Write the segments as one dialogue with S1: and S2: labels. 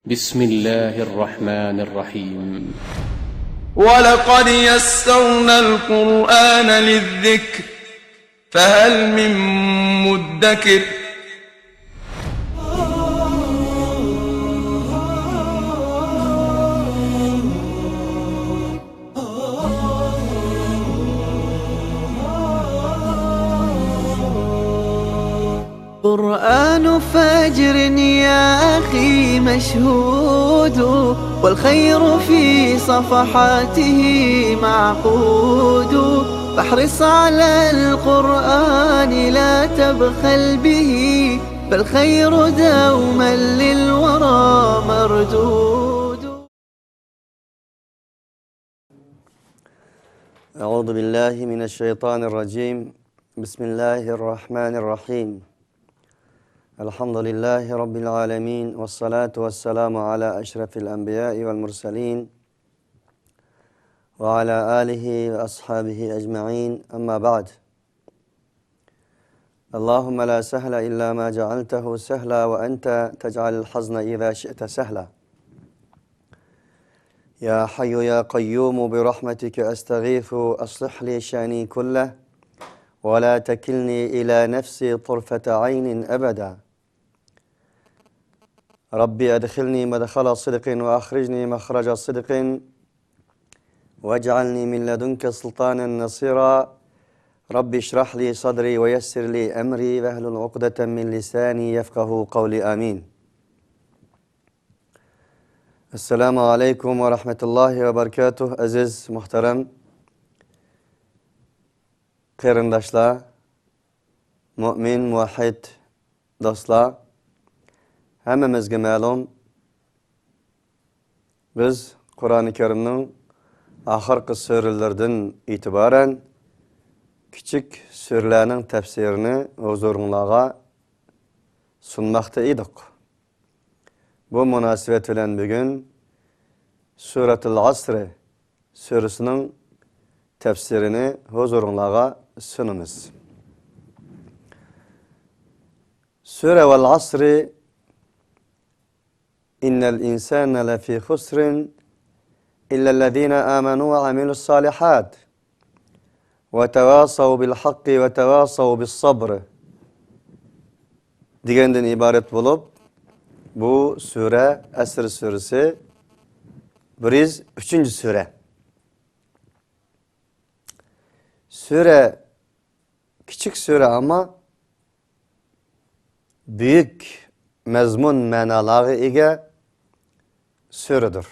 S1: بسم الله الرحمن الرحيم.
S2: ولقد يسرنا القرآن للذكر فهل من مدكر.
S3: قرآن فجر يا أخي مشهود، والخير في صفحاته معقود، فاحرص على القرآن لا تبخل به، فالخير دوما للورى مردود.
S4: أعوذ بالله من الشيطان الرجيم. بسم الله الرحمن الرحيم. الحمد لله رب العالمين، والصلاة والسلام على أشرف الأنبياء والمرسلين وعلى آله وأصحابه أجمعين، أما بعد. اللهم لا سهل إلا ما جعلته سهلا، وأنت تجعل الحزن إذا شئت سهلا. يا حي يا قيوم برحمتك أستغيث، أصلح لي شأني كله ولا تكلني إلى نفسي طرفة عين أبدا. ربي أدخلني مدخل صدق وأخرجني مخرج صدق، واجعلني من لدنك سلطانا نصيرا. ربي اشرح لي صدري ويسر لي أمري واحلل عقدة من لساني يفقه قولي، آمين. Esselamu Aleyküm ve Rahmetullahi ve Berekatuh. Aziz, muhterem qarindoshlar, mo'min, muvahhid do'stlar, hammamizga ma'lum, biz Qur'oni Karimning oxirgi suralaridan e'tiboran kichik suralarning tafsirini huzuringlarga sunmoqda edik. Bu munosabat bilan bugun Suratul Asr surasining tafsirini huzuringlarga sunamiz. Sura vel Asri innel insane lefî husrin illellezîne âmenû ve amilussâlihât ve tevâsav bil hakki ve tevâsav bis sabr degenden ibaret bulup, bu sure Asr suresi 103. Sure. Sure küçük sure ama büyük mezmun manalara ega suredir.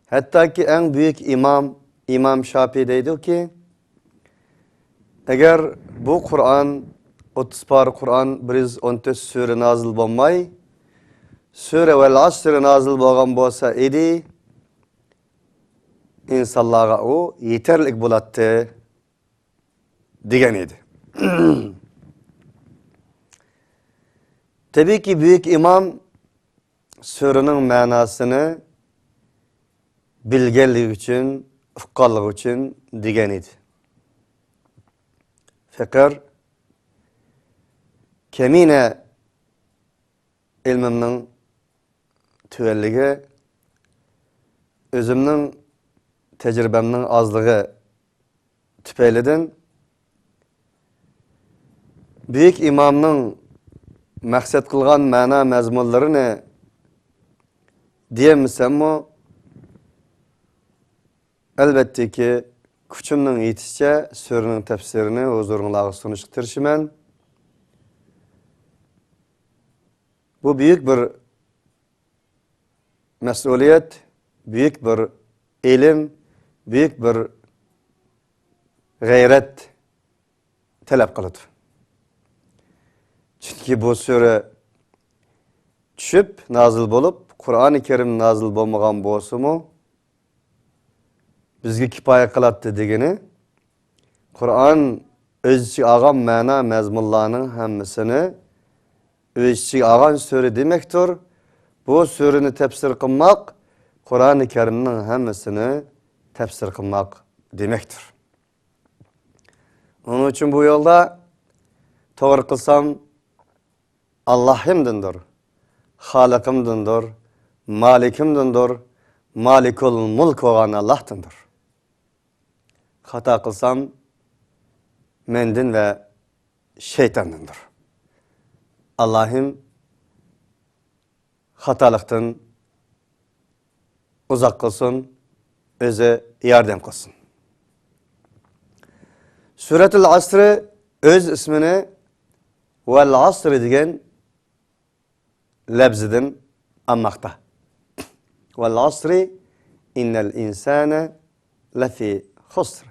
S4: Hatta ki en büyük imam, İmam Şafii deydi ki, eğer bu Kur'an 30 par Kur'an 114 sure nazil bo'lmay, sure vel asr nazil bo'lgan bo'lsa edi, insanlarga o yeterlik bo'latdi degan edi. Tabii ki büyük imam surenin manasını bilganligi uchun, uqqanligi uchun degan edi. Fiqr kemine ilmimning tuvanligi, o'zimning tecrübemning azlığı tüpeylidən büyük imamның məqsəd qılğan məna məzmunlarını deyəməsəmmi, əlbəttə ki, küçümnің yetisçə sürünün təfsirini huzurunlarga sunuşqa tirishimən. Bu büyük bir məsuliyyət, büyük bir ilim, büyük bir gayret talep qiladi. Çünkü bu sure tushib nazil bo'lib, Qur'oni Kerim nazil bo'lmagan bo'lsa-mu, bizga kifoya qiladi degani, Qur'on o'z ichiga olgan ma'no mazmunlarning hammasini o'z ichiga olgan sura demakdir. Bu surani tafsir qilmoq Qur'oni Kerimning hammasini tafsir qilmoq demektir. Onun için bu yolda to'g'ri qilsam Allah'imdindir. Halıkımdındır, Malikimdindir, Malikul Mulk olan Allah'tındır. Hata kılsam mendin ve şeytandındır. Allah'ım hatalıktan uzak kılsın, öze yardım kılsın. Suretül Asr'ı öz ismini vel asr degan labzidan almoqda. Vel asri innel insane lefi husr.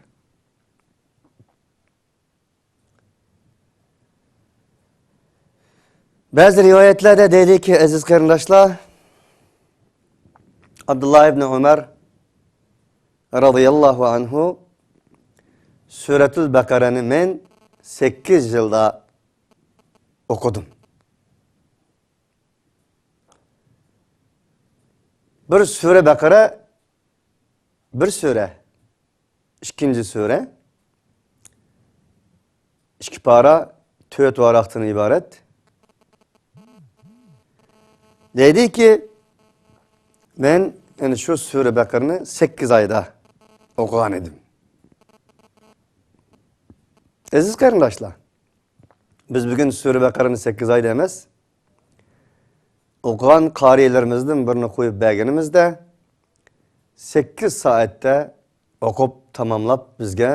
S4: Bazı rivayetlerde dedi ki aziz qarindoshlar, Abdullah ibn Ömer radıyallahu anhu Suretül Bakara'nı men 8 yılda okudum. Bir sure Bakara, bir sure, ikinci sure, 2 para 4 varaktan ibaret. Dedi ki ben yani şu sure Bakara'nı 8 ayda okugan idim. Aziz qarindoshlar, biz bugün sure Bakara'nı 8 ayda emas, o'qigan qorilerimizdan birini qo'yib berganimizda 8 soatda o'qib tamomlab bizga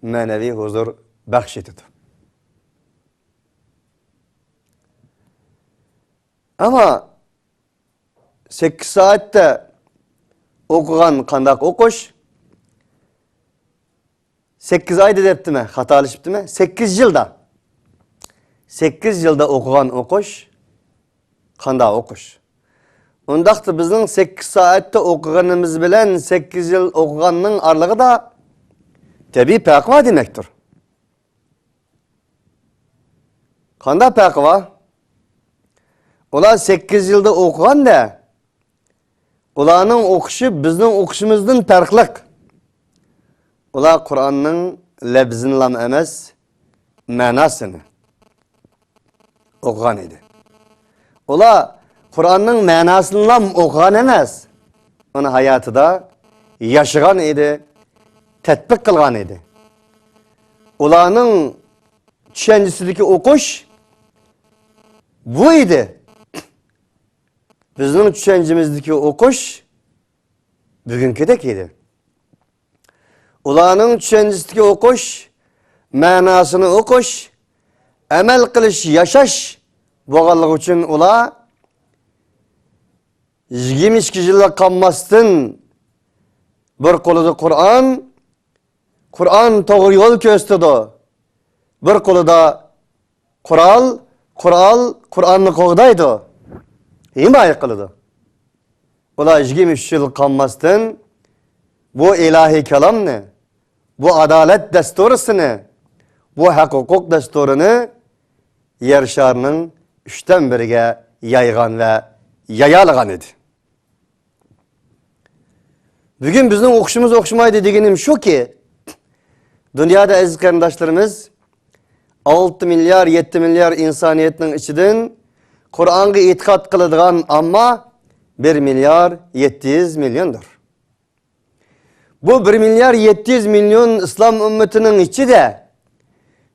S4: ma'naviy huzur baxsh etadi. Ama 8 soatda o'qigan qandaq o'qish 8 ayda debdimi, xatolashibdimi? 8 yilda. 8 yilda o'qigan o'qish qanday o'qish? Undaqda bizning 8 soatda o'qiganimiz bilan 8 yil o'qiganning oralig'ida tabiiy farq bor demakdir. Qanday farqi bor? Ular 8 yilda o'qiganda ularning o'qishi bizning o'qishimizdan farqli. Ular Qur'onning labzini emas, ma'nosini o'qigan edi. Ular Qur'onning ma'nosini o'qigan emas, uni hayotida yashagan edi, tatbiq qilgan edi. Ularning tushunchasidagi o'qish bu edi. Bizning tushunchamizdagi o'qish bugünkidek edi. Ularning tushunchasidagi o'qish, ma'nosini o'qish, amal qilish, yashash bo'lganligi uchun ular 22 yilga qolmasdan bir qo'lida Qur'on, Qur'on to'g'ri yo'l ko'rsatadi. Bir qo'lida Qur'on, Qur'on Qur'onni qo'g'daydi. Himoya qiladi. Ular 23 yil qolmasdan bu ilahiy kalomni, bu adalet dasturisini, bu haq hukuk dasturini yer şarının 3'ten biriga yaygan ve yayalgan edi. Bugün bizim o'qishimiz o'xshamaydi deganim shu ki, dünyada aziz qarindoshlarimiz 6 milyar 7 milyar insoniyatning ichidan Qur'onga e'tiqod qiladigan amma 1 milyar 700 milyondir. Bu 1 milyar 700 milyon İslam ümmetining ichida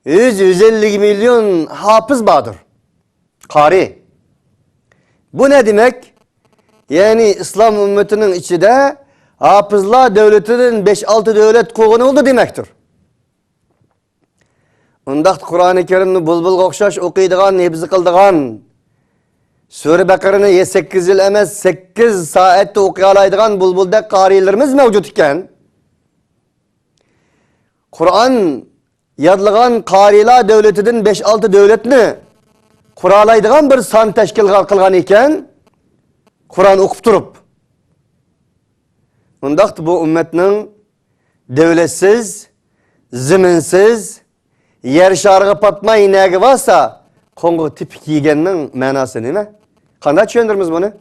S4: 100-150 milyon hafız vardır. Qari. Bu ne demek? Yani İslam ümmetinin içinde hafızlar devletinin 5-6 devlet qurğunu oldu demektir. Undaq Kur'an-ı Kerimni bulbulga o'xshash o'qiydigan, hifz qildigan, Sura Bakara'nı 8 yil emas 8 soatda o'qiy oladigan bulbuldek qarilarimiz mavjud ekan. Kur'an yadlagan qarilar devletidan 5-6 devletni quralaydigan bir son tashkil qilgan ekan, Kur'an o'qib turib. Undaqda bu ummatning devletsiz, ziminsiz, yer shariga patmay nagi varsa, qo'ng'i tipik yeganning ma'nosi nima? Qanday tushuntiramiz buni?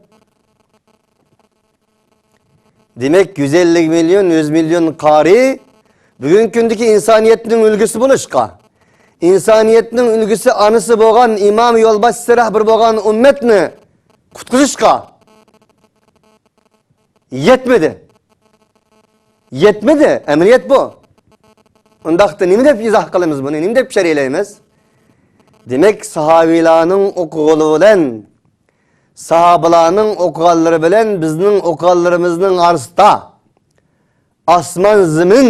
S4: Demek 150 milyon, 100 milyon qari bugungi kundagi insoniyatning ulgusi bo'lishqa, insoniyatning ulgusi anisi bo'lgan imom yo'lboshchisi rahbar bo'lgan ummatni qutqizishga yetmadi. Yetmedi. Emriyet bu. Undaqda nima deb izoh qilamiz buni? Nima deb sharhlaymiz? Demak, sahobilarning o'qig'ili bilan, sahobalarning o'qiganlari bilan bizning o'qiganlarimizning orasida osmon zamin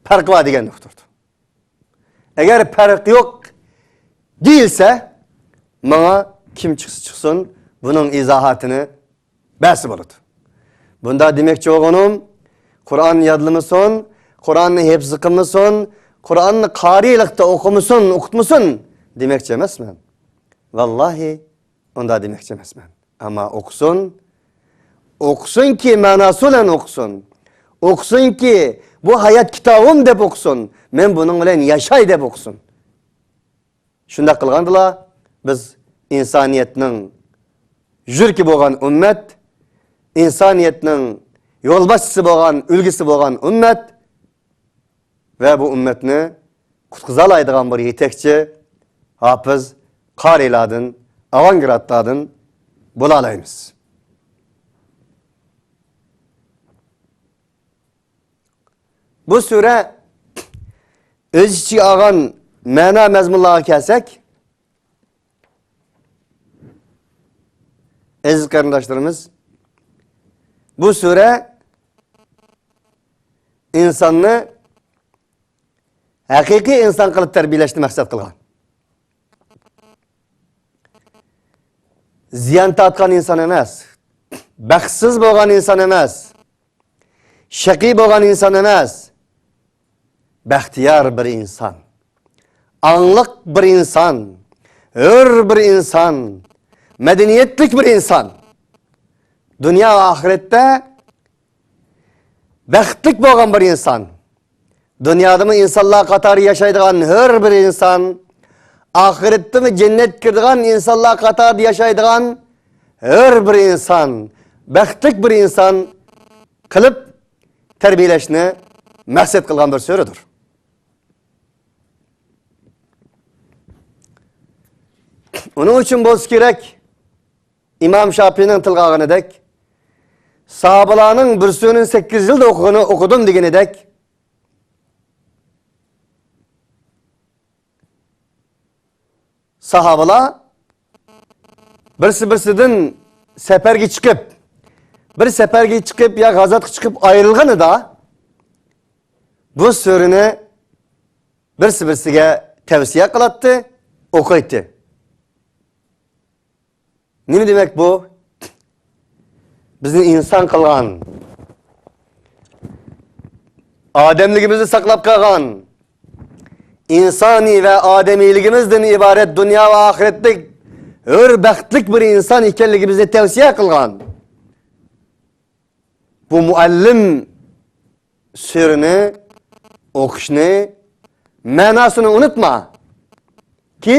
S4: farq bor deganlikdir. Agar farq yo'q deyilsa, mana kim chiqsa chiqsin, buning izohatini basi bo'ladi. Bunda demekçi bo'lganim, Qur'on yodlamasin, Qur'onni hifz qilmasin, Qur'onni qoriylikda o'qimasin, o'qitmasin demekçi emasman. Vallahi unda demekçi emasman. Ammo o'qisin, o'qisinki ma'nosi bilan o'qisin. O'qisinki bu hayot kitobim deb o'qisin. Men buning bilan yashay deb o'qisin. Shunday qilgandilar biz insoniyatning jurki bo'lgan ummat, insoniyatning yo'lboshchisi bo'lgan, ulgisi bo'lgan ummat va bu ummatni qutqiza oladigan bir yetakchi, hofiz, qorilardan, avangardlardan bo'la olamiz. Bu sura o'z ichiga olgan ma'no mazmunlarga kelsak, aziz qarindoshlarimiz, bu sura insonni haqiqiy inson qilib tarbiyalashni maqsad qilgan. Ziyon tortgan inson emas, baxtsiz bo'lgan inson emas, shaqiy bo'lgan inson emas, baxtiyor bir inson, angliq bir inson, hur bir inson, madaniyatlik bir inson. Dunyo va oxiratda baxtli bo'lgan bir inson. Dunyodami insonlar qatori yashaydigan hur bir inson, oxiratdami jannat kiradigan insonlar qatorida yashaydigan hur bir inson, baxtli bir inson qilib tarbiyalashni maqsad qilgan bir suradir. Uning uchun bo'lsa kerak, İmam Şafii'nin tilga olganidek, sahobalarning bir surining 8 yilda o'qig'ini o'qidim deganidek, sahobalar birsi birsidan safarga chiqib, bir safarga chiqib yo g'azotga chiqib ayrilganida bu surini birsi birsiga tavsiya qiladi, o'qiydi. Nima demak bu? Bizni inson qilgan, odamligimizni saqlab qolgan, insoniy va odamiyligimizdan iborat dunyo va oxiratda hur baxtli bir inson ekanligimizni tavsiya qilgan bu muallim surini o'qishni ma'nosini unutma ki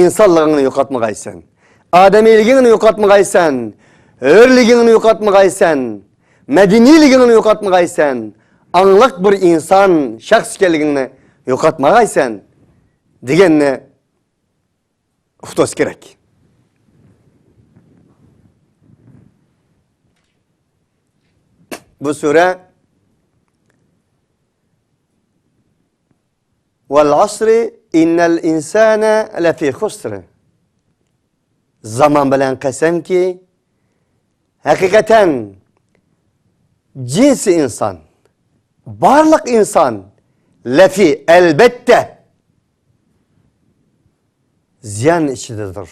S4: insonligingni yo'qotmagaysan, odamiyligingni yo'qotmagaysan, hurligingni yo'qotmagaysan, madaniyligingni yo'qotmagaysan, angliq bir inson shaxs ekanligingni yo'qotmagaysan deganni uqtish kerak. Bu sura Vel asri innel insane lefi husr. Zaman bilan qasamki, hakikaten cinsi insan, barliq inson lefi elbette ziyan içidedir.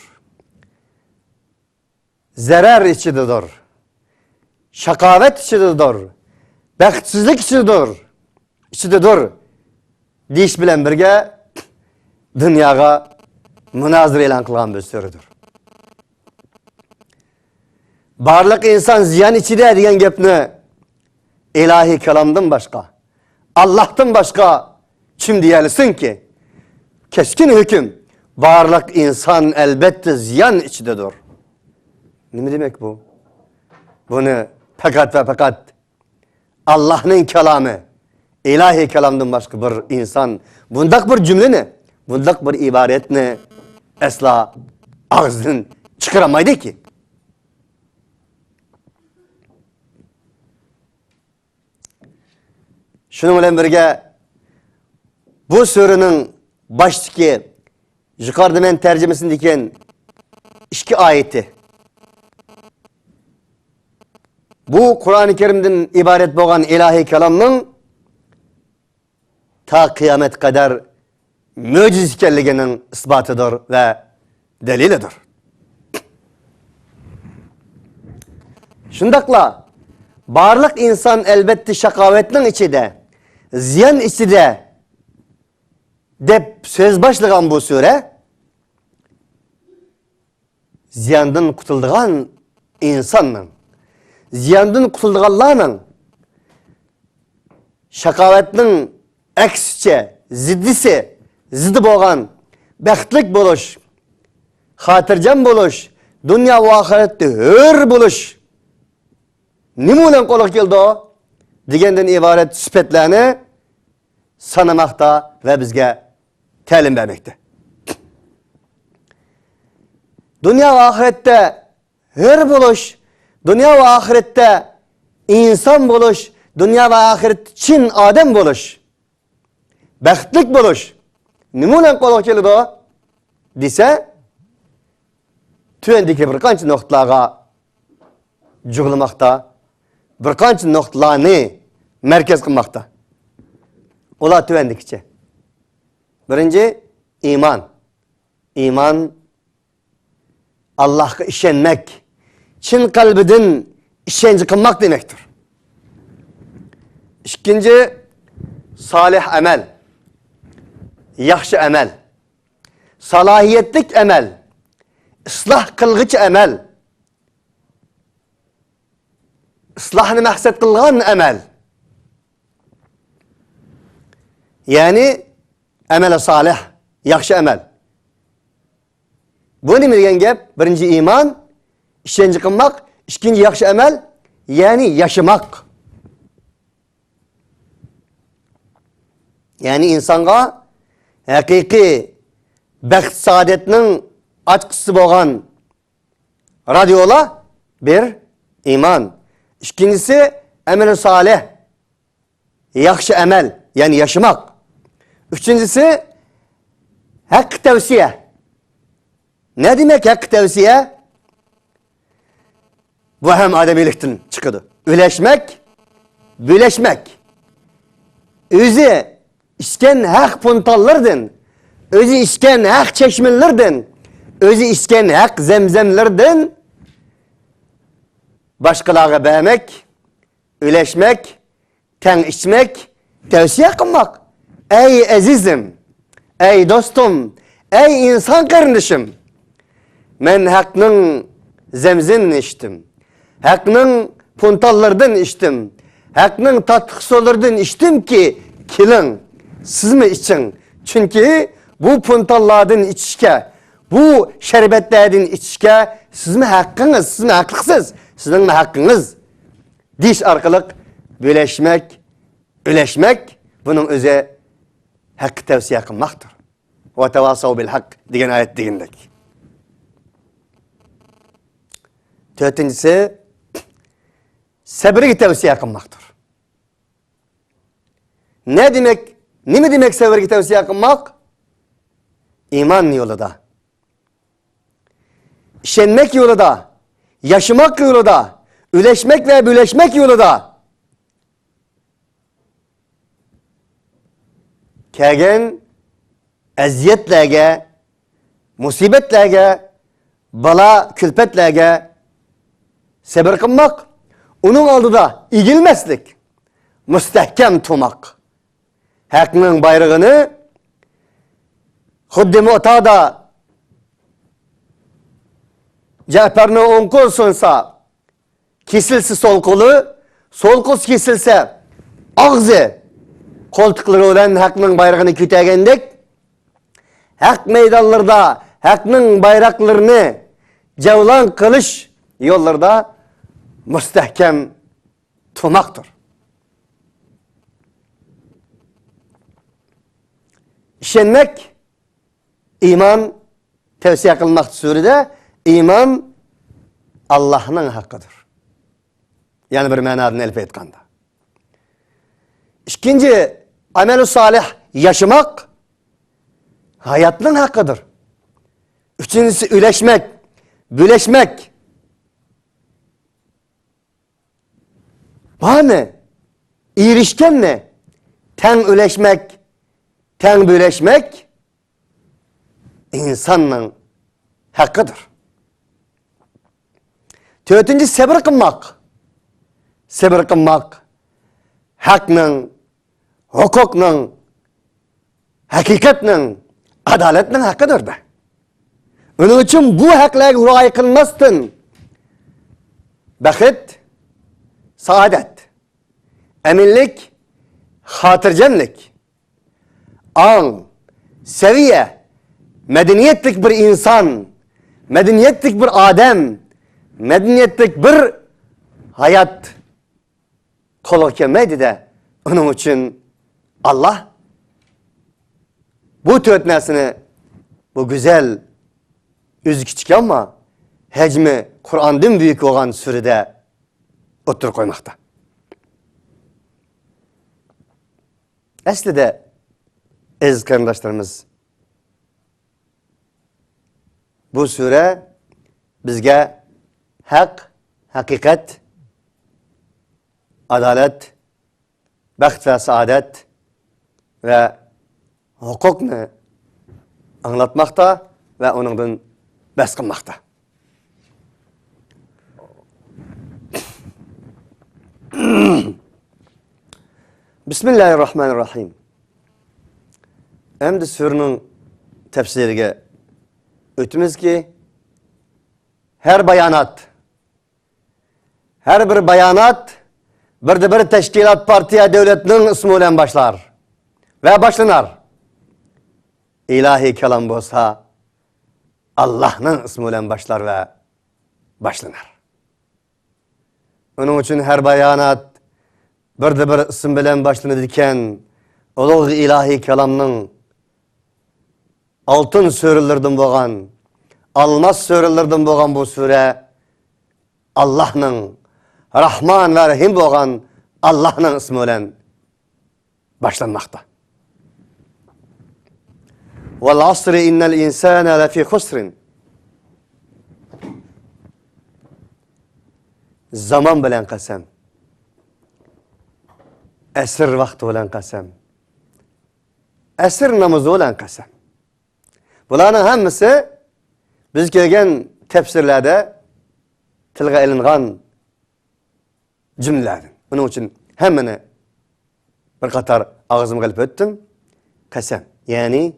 S4: Zarar içidedir. Şakavet içidedir. Baxtsizlik içidedir. İçidedir. Deyish bilan birga dunyoga munozir e'lon qilgan bir suradir. Barliq inson ziyon ichida degan gapni ilahiy kalomdan boshqa, Allohdan boshqa kim deyalisinki? Keskin hukm, barliq inson albatta ziyon ichidadir. Nima demak bu? Buni faqat va faqat Allohning kalomi, ilahiy kalomdan boshqa bir inson bundaq bir jumlani, bundaq bir iboratni aslo og'zidan chiqarolmaydiki. Shuning bilan birga bu suraning boshdagi yuqorida men tarjimasindakin 2 oyati bu Qur'oni Karimdan iborat bo'lgan ilohiy kalomning ta qiyomat qadar mo'jiz ekanligining isbotidir va dalilidir. Shundaqla barliq inson albatta shaqovatning ichida, ziyon ichida deb so'z boshlagan bu sura ziyondan qutuldigan insonning, ziyondan qutuldiganlarning shaqovatning aksicha, ziddisi, ziddi bo'lgan baxtlik bo'lish, xotirjam bo'lish, dunyo va oxiratda hur bo'lish nima bilan qo'lga keldi degandan iborat sifatlarni sanamoqda va bizga ta'lim bermoqda. Dunyo va oxiratda hur bo'lish, dunyo va oxiratda inson bo'lish, dunyo va oxiratda chin odam bo'lish, baxtlik bo'lish nima bilan qo'lga keladi desa, tuvandagi bir qancha nuqtalarga jug'lamoqda, bir qancha nuqtalarni markaz qilmoqda. Ular tuvandikicha. Birinchi, iymon. Iymon Allohga ishonmak, chin qalbidan ishonch qilmoq demakdir. Ikkinchi, solih amal, yaxshi amal, salohiyatlik amal, isloh qilg'ich amal, islohni maqsad qilgan amal. Ya'ni amali solih, yaxshi amal. Bu nima degan gap? Birinchi iymon, ishonch qilmoq, ikkinchi yaxshi amal, ya'ni yashamoq. Ya'ni insonga haqiqiy baxt saodatning ochqisi bo'lgan radiola bir iymon. Ikkinchisi amali solih, yaxshi amal, ya'ni yashamoq. Uchinchisi haq tavsiya. Ne demek haq tavsiya? Bu ham odamiylikdan chiqadi. Ulashmak, bo'lashmak. O'zi ichgan haq fontanlardan, o'zi ichgan haq chashmalardan, o'zi ichgan haq zamzamlardan boshqalarga bermak, ulashmak, tang ichmak, tavsiya qilmoq. Ey azizim, ey do'stim, ey inson qarindishim, men haqning zamzimini ichdim, haqning fontanlaridan ichdim, haqning tatliq suvlaridan ichdimki, keling, sizmi iching. Chunki bu fontanlardan ichishga, bu sharbatlardan ichishga sizmi haqqingiz, sizmi haqliqsiz, sizningmi haqqingiz deyish orqali bo'lashmak, ulashmak, buning o'zi haqqi tavsiya qilmoqdir. Va tavasav bil haqq degan oyat degandek. To'rtinchisi sabrga tavsiya qilmoqdir. Ne demek? Nima demak sabrga tavsiya qilmoq? Iymon yo'lida, ishonmak yo'lida, yashamoq yo'lida, ulashmak va bo'lashmak yo'lida kelgan aziyatlarga, musibatlarga, balo kulfatlarga sabr qilmoq, uning oldida egilmaslik, mustahkam turmoq. Haqning bayrog'ini xuddi Mu'tada Ja'farning o'ng qo'li so'nsa, kesilsa so'l qo'li, so'l qo'l kesilsa og'zi qo'ltiqlari bilan haqning bayrog'ini ko'targandek, haq maydonlarida haqning bayroqlarini javlon qilish yo'llarida mustahkam turmoqdir. İşenmek, iman tavsiya qilmoq surada iymon Allohning haqqidir. Ya'ni bir ma'nodan elib aytganda. İkinci, amel-i salih yaşamak hayatının hakkıdır. Üçüncüsü üleşmek, büleşmek. Var mı? İrişken mi? Ten üleşmek, ten büleşmek insanın hakkıdır. Dördüncü sabır kılmak. Sabır kılmak hakkının, hukukun, hakikatnin, adaletnin hakkıdır be. Onun için bu haklara riayet kılmazsın. Baxit, saadet, eminlik, hatırcemlik, an, seviye, medeniyetlik bir insan, medeniyetlik bir adem, medeniyetlik bir hayat qo'lga kelmaydi de. Onun için Allah bu to'rt narsani bu güzel yüzü küçük ama hacmi Kur'an'dan büyük olan surede otur koymakta. Aslida aziz qarindoshlarimiz, bu sure bizga haq, haqiqat, adalet, baxt ve saadet ve hukukni anlatmakta ve onundan bas qilmoqda. Bismillahirrahmanirrahim. Endi surening tafsiriga o'tmizki, her bayanat, her bir bayanat bir de bir teşkilat, partiya, devletinin ismi bilan başlar ve başlanar. İlahi kelam bolsa Allah'ın ismi bilan başlar ve başlanar. Onun için her bayanat bir de bir isim bilan başlanır iken, ulug' ilahi kelamның altın surelerden bolgan, almaz surelerden bolgan bu sure Allah'ın Rahman ve Rahim bolgan Allah'ın ismi bilan başlanmakta. Vel asri innel insane lefî husrin. Zaman bilan qasam. Asr vaqti bilan qasam. Asr namozi bilan qasam. Bularning hammasi biz kelgan tafsirlarda tilga ilingan cümlelerdir. Bunun için hemmini bir qator ağzımga ilib o'tdim. Qasam, ya'ni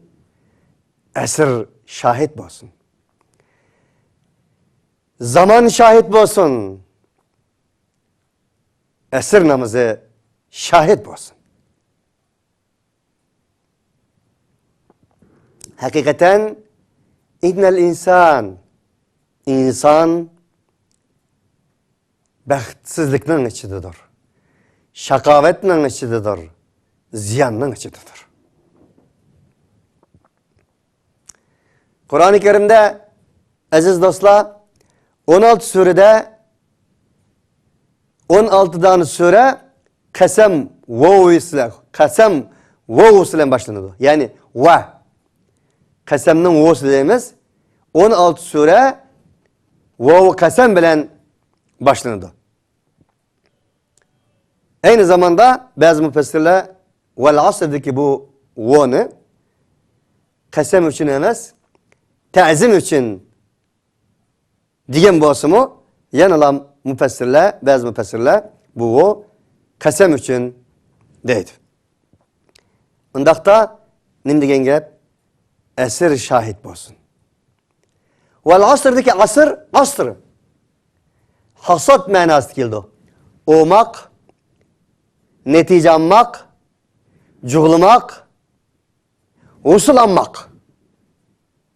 S4: asr şahit bo'lsin. Zaman şahit bo'lsin. Asr namozi şahit bo'lsin. Hakikaten innel insan, insan baxtsizlikning ichidadir. Şakavetning ichidadir. Ziyanning ichidadir. Kur'an-ı Kerim'de aziz dostlar 16 surede 16 tane sure kasem vav kasem vav ile başlanıyor. Yani va kasemnin vav'si dediğimiz 16 sure vav kasem bilen başlanıyor. Aynı zamanda bazı müfessirler vel asrdaki bu vav'ni kasem için emas, ta'zim için degan bo'lsa-mu, yana müfessirler, bazı müfessirler bu kasem için deydi. Undaqda nima degan gap? Asr şahit bo'lsin. Vel asrdaki asr, asr hasat manasida keldi. O'maq, natija almaq, jug'lamoq, usul almaq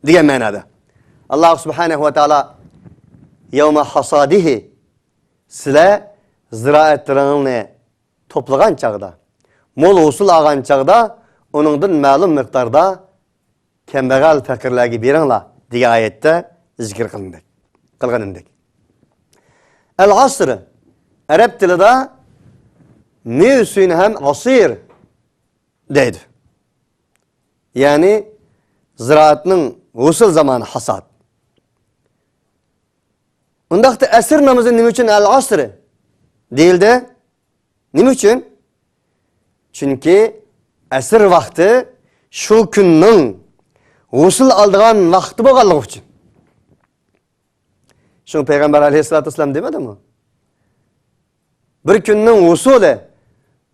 S4: degan ma'noda. Alloh subhanahu va taolo yawma hasadihi sizlar ziroatlaringni to'plagan chog'da, mo'l usul olgan chog'da uningdan ma'lum miqdorda kambag'al faqirlarga beringlar degan oyatda zikr qilindi. Qilganimdek. El asr Arap tilida Meyve suyunu hem asir deydi. Yani ziraatının usul zamanı hasat. Undaqda əsr namazı nima uchun al asr deyildi? Nima uchun? Chunki asr vaqti shu kunning g'usul oldigan vaqti bo'lganligi uchun. Shuni Payg'ambar aleyhissalatu vesselam demadimi? Bir kunning g'usuli,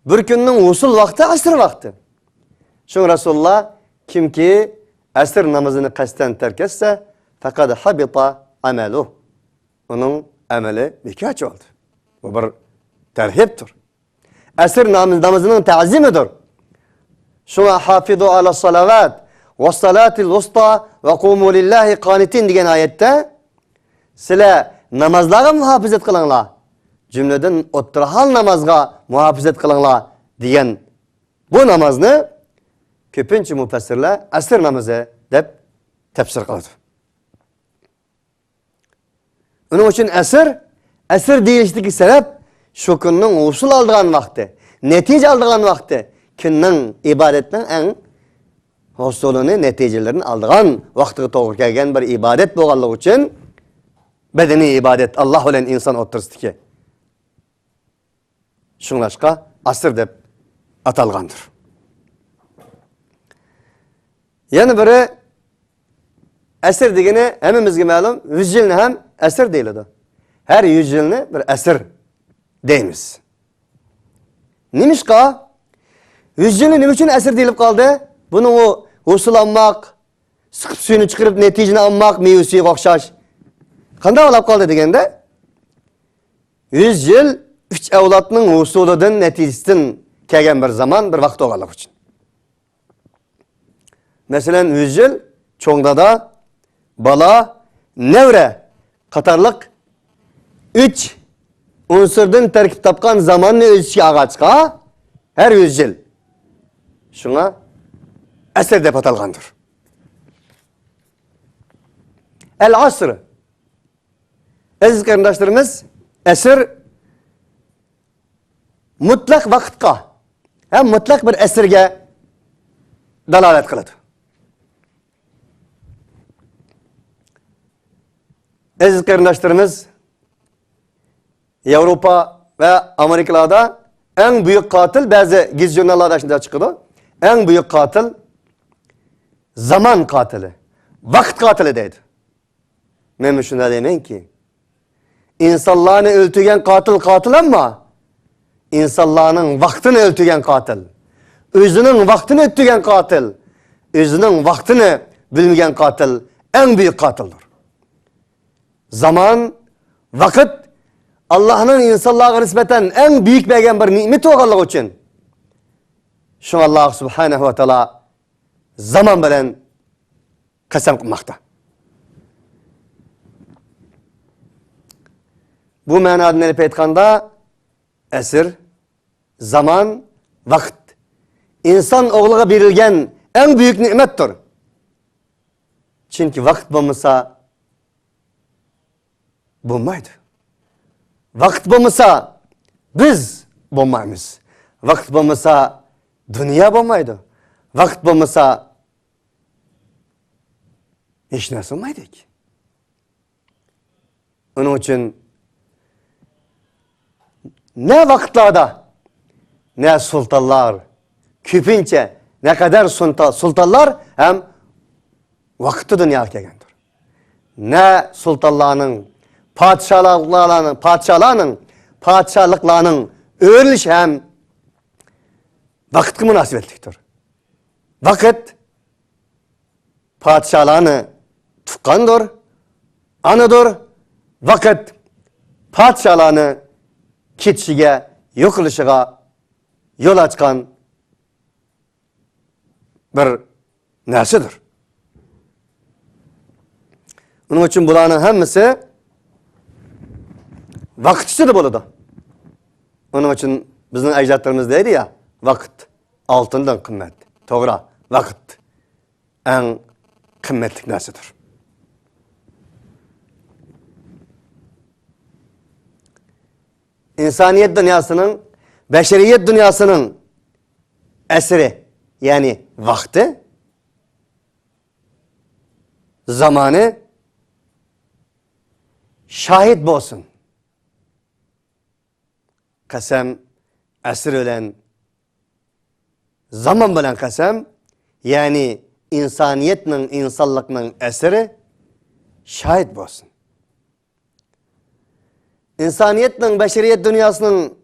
S4: bir kunning g'usul vaqti asr vaqti. Shuni Rasululloh kimki asr namazini qasddan tark etsa, faqad habita amaluh. Onun ameli bekarchi oldu. Bu bir terhiptir. Asr namazının ta'zimidir. Şuna hafizu ala salavat ve salatil wusta ve kumu lillahi qanitin degan ayette sizlar namazlarga muhofazat qilinglar. Cümleden o'ttirhal namazga muhofazat qilinglar degan bu namazni ko'pincha mufassirlar asr namazi deb tafsir qiladi. Onun uchun asr, asr deyishdagi sabab shu kunning usul oldigan vaqti, natija oldigan vaqti, kunning ibodatning eng husulini, natijalarini oldigan vaqtiga to'g'ri kelgan bir ibodat bo'lganligi uchun bedeniy ibodat Alloh bilan inson o'tirisidagi. Shunglashqa asr deb atalgandir. Yana biri asr degani hammamizga ma'lum, 100 yilni ham asr deyiladi. Her 100 yilni bir asr deymiz. Nimishqa? 100 yilni nima uchun asr deyilib qoldi? Buni u g'usul olmoq, siqib suyini chiqarib natijani olmoq, meva suyiga o'xshash. Qanday bo'lib qoldi deganda 100 yil 3 avlodning g'usulidan natijasidan kelgan bir zaman, bir vaqt bo'lganligi uchun. Masalan, 100 yil cho'ng dada, bola, nevra qatorliq 3 unsurdan tarkib topgan zamanni o'z ichiga olg'achqa har 100 yil shunga asr deb atalgandir. El asr. Aziz qarindoshlarimiz, asr mutlaq vaqtga ham mutlaq bir asrga dalolat qiladi. Aziz qarindoshlarimiz, Avrupa ve Amerikalarda en büyük katil, bazı gizli jurnallarda shunday chiqadi. En büyük katil zaman katili, vaqt katili deydi. Men shunday deymanki, insanlarni o'ltirgan qatil qatil ama insanlarning vaqtini o'ltirgan qatil, o'zining vaqtini o'ttirgan qatil, o'zining vaqtini bilmagan qatil en büyük qatildir. Zaman, vaqt Allah'ın insanlara nispeten en büyük bergan bir nimet olganligi uchun shu Alloh subhanahu va taolo zaman bilan qasam qilmoqda. Bu ma'nodan olib aytganda asr, zaman, vaqt inson o'g'liga berilgan en büyük nimetdir. Chunki vaqt bo'lmasa bo'lmaydi. Vaqt bo'lmasa biz bo'lmaymiz. Vaqt bo'lmasa dunyo bo'lmaydi. Vaqt bo'lmasa hech narsa bo'lmaydi. Uning uchun ne vaqtlarda ne sultanlar, ko'pincha ne qadar sultanlar ham vaqtda dunyoga kelgandir. Ne sultanlarning, podshohliklarning o'rilishi ham vaqtga munosabatlikdir. Vaqt podshohlarni tuqqandir, anadir. Vaqt podshohlarni ketishiga, yo'qilishiga yo'l ochgan bir narsadir. Uning uchun bularning hammasi vaqt ichida bo'ladi. Uning uchun bizning ajdodlarimiz deydi ya, vaqt oltindan qimmat. To'g'ri, vaqt eng qimmatli narsadir. İnsaniyet dünyasının Beşeriyet dünyasının esri yani vakti, zamanı şahit bolsun. Kasem esir ölen zaman bilen kasem yani insaniyetnin, insanlıkның esiri şahit bolsun. İnsaniyetnin, beşeriyet dünyasının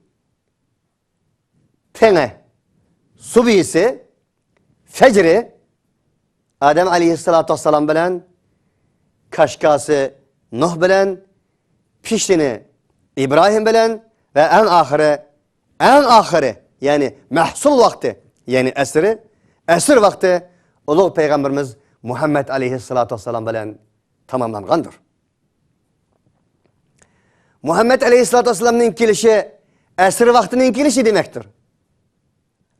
S4: tenge, subisi, fecri Adem aleyhissalatu vesselam bilen, kaşkası Nuh bilen, piştini İbrahim bilen ve en ahiri yani mehsul vakti yani esri, esir vakti Ulug' Peygamberimiz Muhammed aleyhissalatu vesselam bilen tamamlangandır. Muhammed aleyhissalatu vesselam'ın kelişi esir vaktinin kelişi demektir.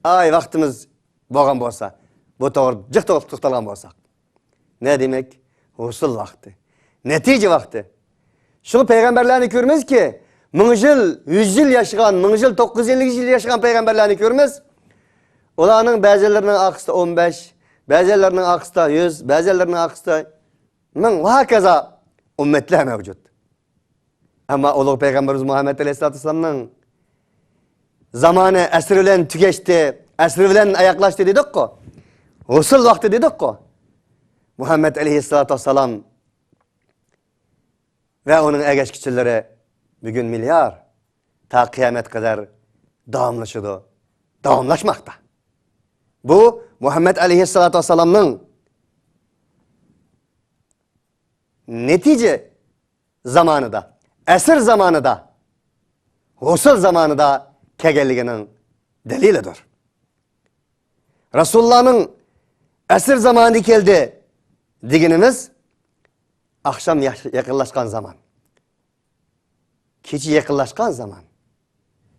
S4: Ay vaktimiz bo'lgan bo'lsa, bu to'g'ri jiq to'xtalgan bo'lsak. Ne demek? Husul vakti. Netice vakti. Şu peygamberlerini görmez ki 1000 yıl, 100 yıl yaşayan, 1000 yıl, 950 yıl yaşayan peygamberlerini görmez. Ularning ba'zilarining aqsida 15, ba'zilarining aqsida 100, ba'zilarining aqsida 1000 va hokazo ummatlar mavjud. Ama ulug' peygamberimiz Muhammed aleyhissalatu vesselam'ning zamanı asr bilan tugashdi, asr bilan ayaqlashdi dedik-ku. Husul vaqti dedik-ku. Muhammed aleyhissalatu vesselam ve onun ergashkichilari bugün milyar ta kıyamet kadar davamlaşıdı, davamlaşmakta. Bu Muhammed aleyhissalatu vesselam'ın netice zamanı da, esir zamanı da, husul zamanı da kelganligining delilidir. Resulullah'ın esir zamanı keldi deganimiz akşam yakınlaşkan zaman. Keçi yakınlaşkan zaman.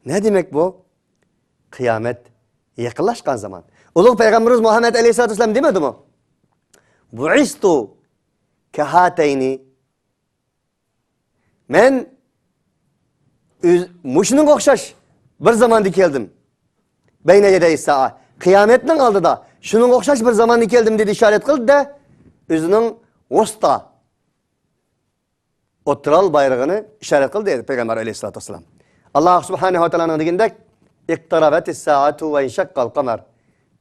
S4: Ne demek bu? Kıyamet yakınlaşkan zaman. Ulug' Peygamberimiz Muhammed Aleyhisselatü Vesselam demedi mi? Bu'istu kehateyni. Men muşunun o'xshash bir zamanda keldim. Beyne yedey sa'a. Kıyametnin aldıda şunun o'xshash bir zamanda keldim dedi işaret qildi da o'zining usta otural bayrağını işaret qildi dedi Peygamber Aleyhisselatü Vesselam. Allah Subhanahu ve Teala'nın degandek iqtarabatis saatu ve inşakkal kamer.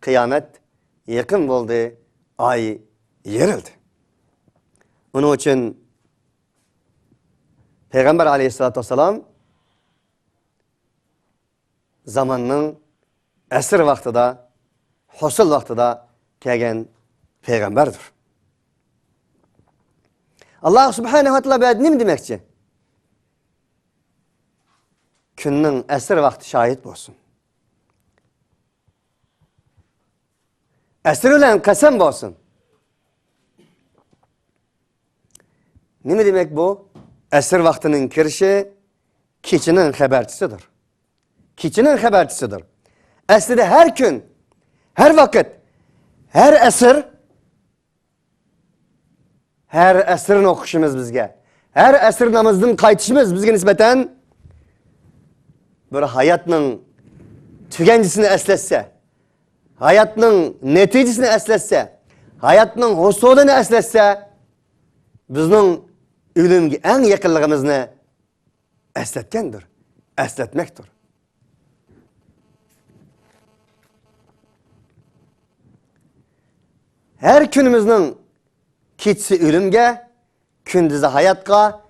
S4: Kıyamet yakın oldu, ay yerildi. Onun için Peygamber Aleyhisselatü Vesselam zamanının esir vaxtida, husul vaxtida kelgan peygamberdir. Allah Subhanahu ve Teala nima demekçi? Kunning esir vaqti şahit bo'lsin. Esir bilan qasam bo'lsin. Nima demak bu? Esir vaqtining kirishi kechining xabarchisidir. Kechining xabarchisidir. Aslida her gün, her vakit, her esir, her esirin o'qishimiz bizga, her esir namazdan qaytishimiz bizga nisbatan bir hayatning tuganjisini eslatsa, hayatning natijasini eslatsa, hayatning husulini eslatsa, bizning o'limga eng yaqinligimizni eslatgandir, eslatmakdir. Her günümüzün kechisi o'limga, kunduzi hayotga,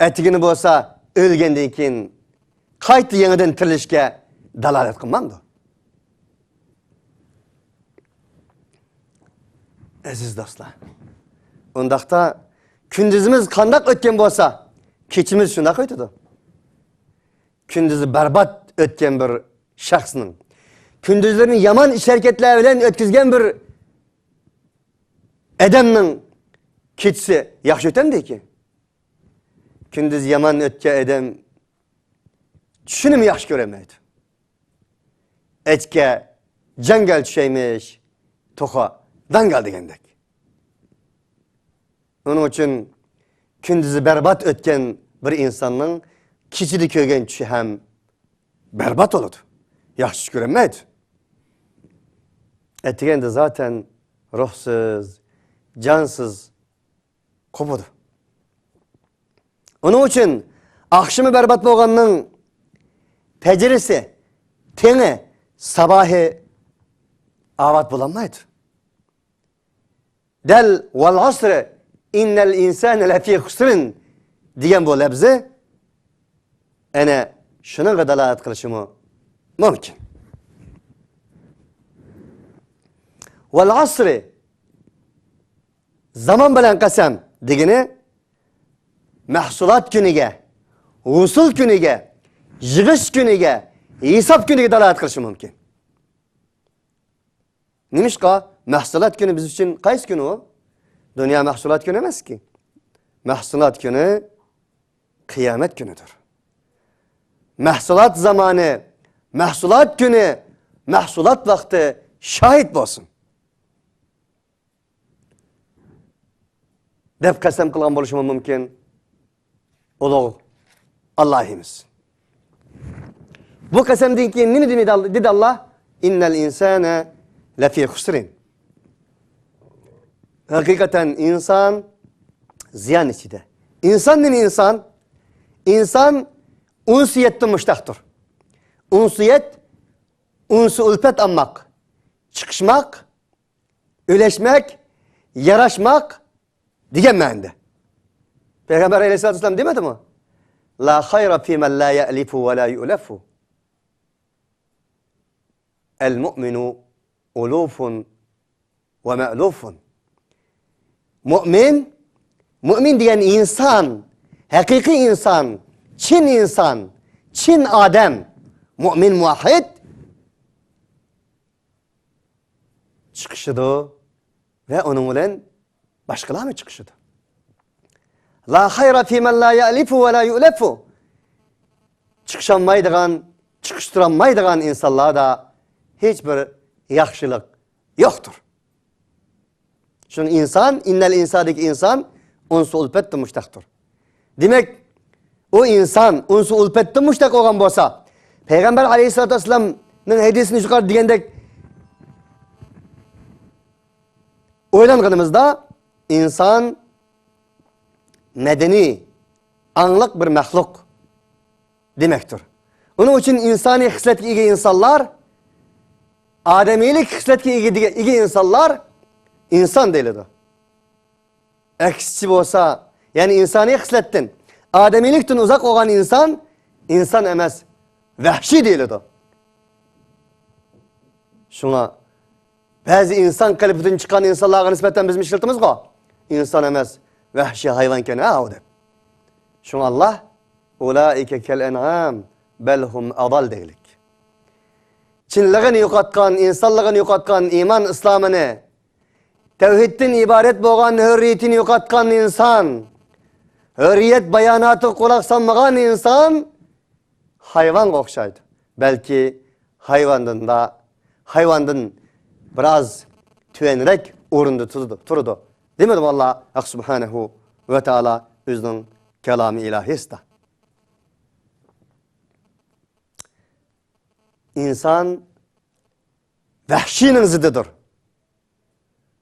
S4: atigini bo'lsa o'lgandan keyin qayta yangidan tirilishga dalolat qilmamdi. Aziz do'stlar, undaqda kunduzimiz qandoq o'tgan bo'lsa, kechimiz shundoq o'tadi. Kunduzi barbod o'tgan bir shaxsning, kunduzlarini yomon ish harakatlar bilan o'tkazgan bir odamning kechisi yaxshi o'tamdiki? Kunduz yomon o'tgan odam tushini yaxshi ko'ramaydi. Etga jangal tushaymish, to'xa dangal degandek. Uning uchun kunduzi barbod o'tgan bir insonning kechida ko'rgan tushi ham barbod bo'ladi. Yaxshi tush ko'rinmaydi. Etigende zaten ruhsuz, cansız kopudu. Onun için akşamı berbat bolganның pecerisi, teni, sabahı avat bulanmaydı. Del vel asrı innel insane lefî husrin degan bu labzi ana shunga dalolat qilishi mumkin. Vel asrı zaman bilan qasam degani mahsulot kuniga, g'usul kuniga, yig'ish kuniga, hisob kuniga dalolat qilishi mumkin. Nemishqa? Mahsulot kuni biz uchun qaysi kuni u? Dunyo mahsulot kuni emaski. Mahsulot kuni qiyomat kunidir. Mahsulot zamoni, mahsulot kuni, mahsulot vaqti shahid bo'lsin. Deb qasam qilgan bo'lishi mumkin. Ulug' Allahimiz. Bu qasamdan keyin nima dedi Allah? Innel insane lefî husrin. Hakikaten insan ziyan içinde. İnsan nime insan? İnsan unsiyetten müştahtır. Unsiyet, unsu ülfet almak, çıkışmak, öleşmek, yaraşmak degan ma'noda. Peygamber aleyhissalatü vesselam demedi mi? La hayra fî men la ye'lifu ve la yu'lefu. El mu'minu ulufun ve me'lufun. Mümin, mümin diyen insan, hakiki insan, Çin insan, Çin Adem, mümin muvahhid çıkışıdı ve onun bilen başkalar mı çıkışıdı? La hayra fî men la ye'lifu ve la yu'lefu. Çıkışanmaydıgan, çıkıştıranmaydıgan insanlara da hiçbir yaxşılık yoktur. Şunun insan, innel insandaki insan unsu ulfette müştaktır. Demek o insan unsu ulfette müştak olgan bolsa, Peygamber aleyhissalatü vesselam'ın hadisini yukarı degendek oylanganımızda insan medeni, anlık bir mahluk demektir. Onun için insani hisletki ege insanlar, ademilik hisletki ege insanlar insan deyiladi. Aksicha bo'lsa, ya'ni insoniy hislatdan, ademilikdan uzoq bo'lgan inson inson emas, vahshiy deyiladi. Shunga ba'zi inson qalbidan chiqqan insonlarga nisbatan biz ishlatamiz-ku. İnson emas, vahshiy hayvon ekan ha deb. Shunga Alloh ulaika kal an'am bel hum adal deylik. Çinligini yo'qotgan, insonligini yo'qotgan iymon islomini, tevhidden ibaret bo'lgan hürriyetini yo'qotgan insan, hürriyet bayanatı kulak salmagan insan hayvanga o'xshaydi. Belki hayvandan da hayvandan biraz tüvenrek o'rinda turdu. Demedim Allah Subhanahu ve Teala özünün kelamı ilahisida. İnsan vahşiyning ziddidir.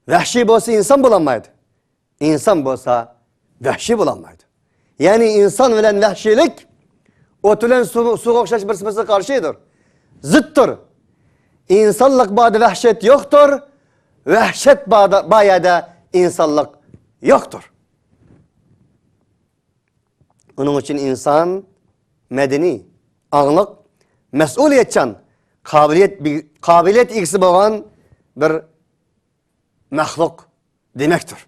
S4: Vahşiy bo'lsa insan bo'lolmaydi. İnsan bo'lsa vahşiy bo'lolmaydi. Ya'ni insan bilan vahşiylik o't bilan suvga o'xshash bir-birisiga qarshidir. Ziddir. İnsanlık ba'da vahşet yoktur. Vahşet bayada insanlık yoktur. Onun için insan medeni, anlık, mesuliyetçan, kabiliyet egisi bo'lgan bir mahluk demektir.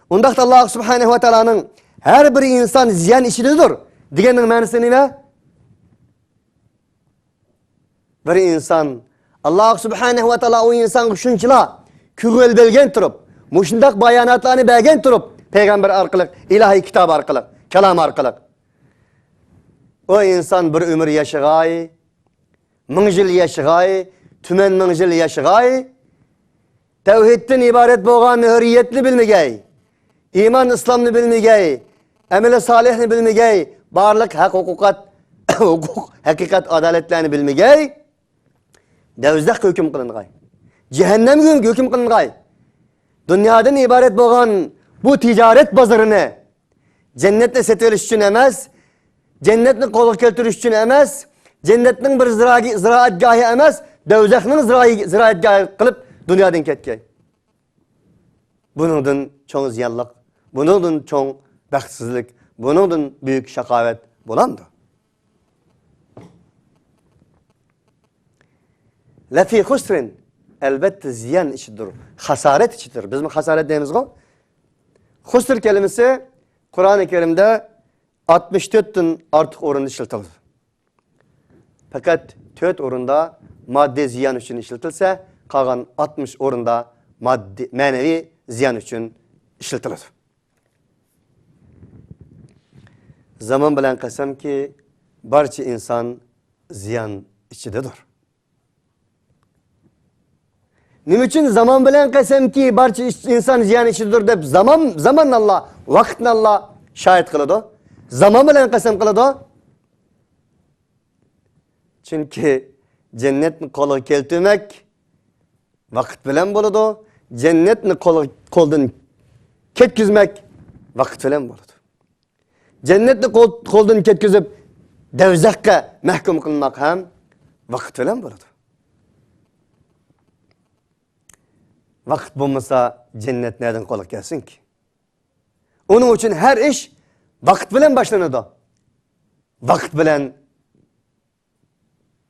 S4: Undaqda Allah Subhanahu ve Teala'nın her bir insan ziyan içindedir deganning ma'nosi nima? Bir insan Allah Subhanahu ve Teala o insanga shunchalar ko'ngil bergan turib, mushundaq bayonotlarni bergan turib, payg'ambar orqali, ilohiy kitob orqali, kalom orqali o insan bir umr yashag'ay, 1000 yil yashag'ay, tuman 1000 yil yashag'ay, tevhidden ibaret bo'lgan hürriyetni bilmagay, iymon islomni bilmagay, amali solihni bilmagay, barliq haq huquqat Hukuk, haqiqat, adaletlerini bilmegay, dovzaxga hukm qilingay. Cehennemge hukm qilingay. Dunyodan iborat bo'lgan bu tijorat bozorini jannatni setib olish uchun emas, jannatni qo'lga keltirish uchun emas, jannatning bir ziroatgohi emas, dovzaxning ziroatgohi qilib dunyodan ketgay. Buningdan cho'ng ziyonliq, buningdan cho'ng baxtsizlik, buningdan buyuk shaqovat bo'lamdi? Lafi husrin elbette ziyan içidir, hasaret içidir. Biz mi hasaret deymiz go? Husr kelimesi Kur'an-ı Kerim'de 64'tün artık oranda işletildi. Fakat 4 oranda maddi ziyan için işletilse, kalan 60 oranda maddi, manevi ziyan için işletilir. Zaman bilen kasam ki barcha insan ziyan içindedir. Nima uchun zaman bilan qasamki barcha insan ziyan ichidir deb zaman Allah, vaqtni Allah shahid qiladi. Zaman bilan qasam qiladi. Chunki jannatni qo'lga keltirmak vaqt bilan bo'ladi. Jannatni qo'ldan ketkizmak vaqt bilan bo'ladi. Jannatni qo'ldan ketkizib davzaxga mahkum qilmoq ham vaqt bilan bo'ladi. Vaqt bo'lmasa cennet nereden qo'lga kelsin ki? Onun için her iş vaqt bilan başlanadi. Vaqt bilan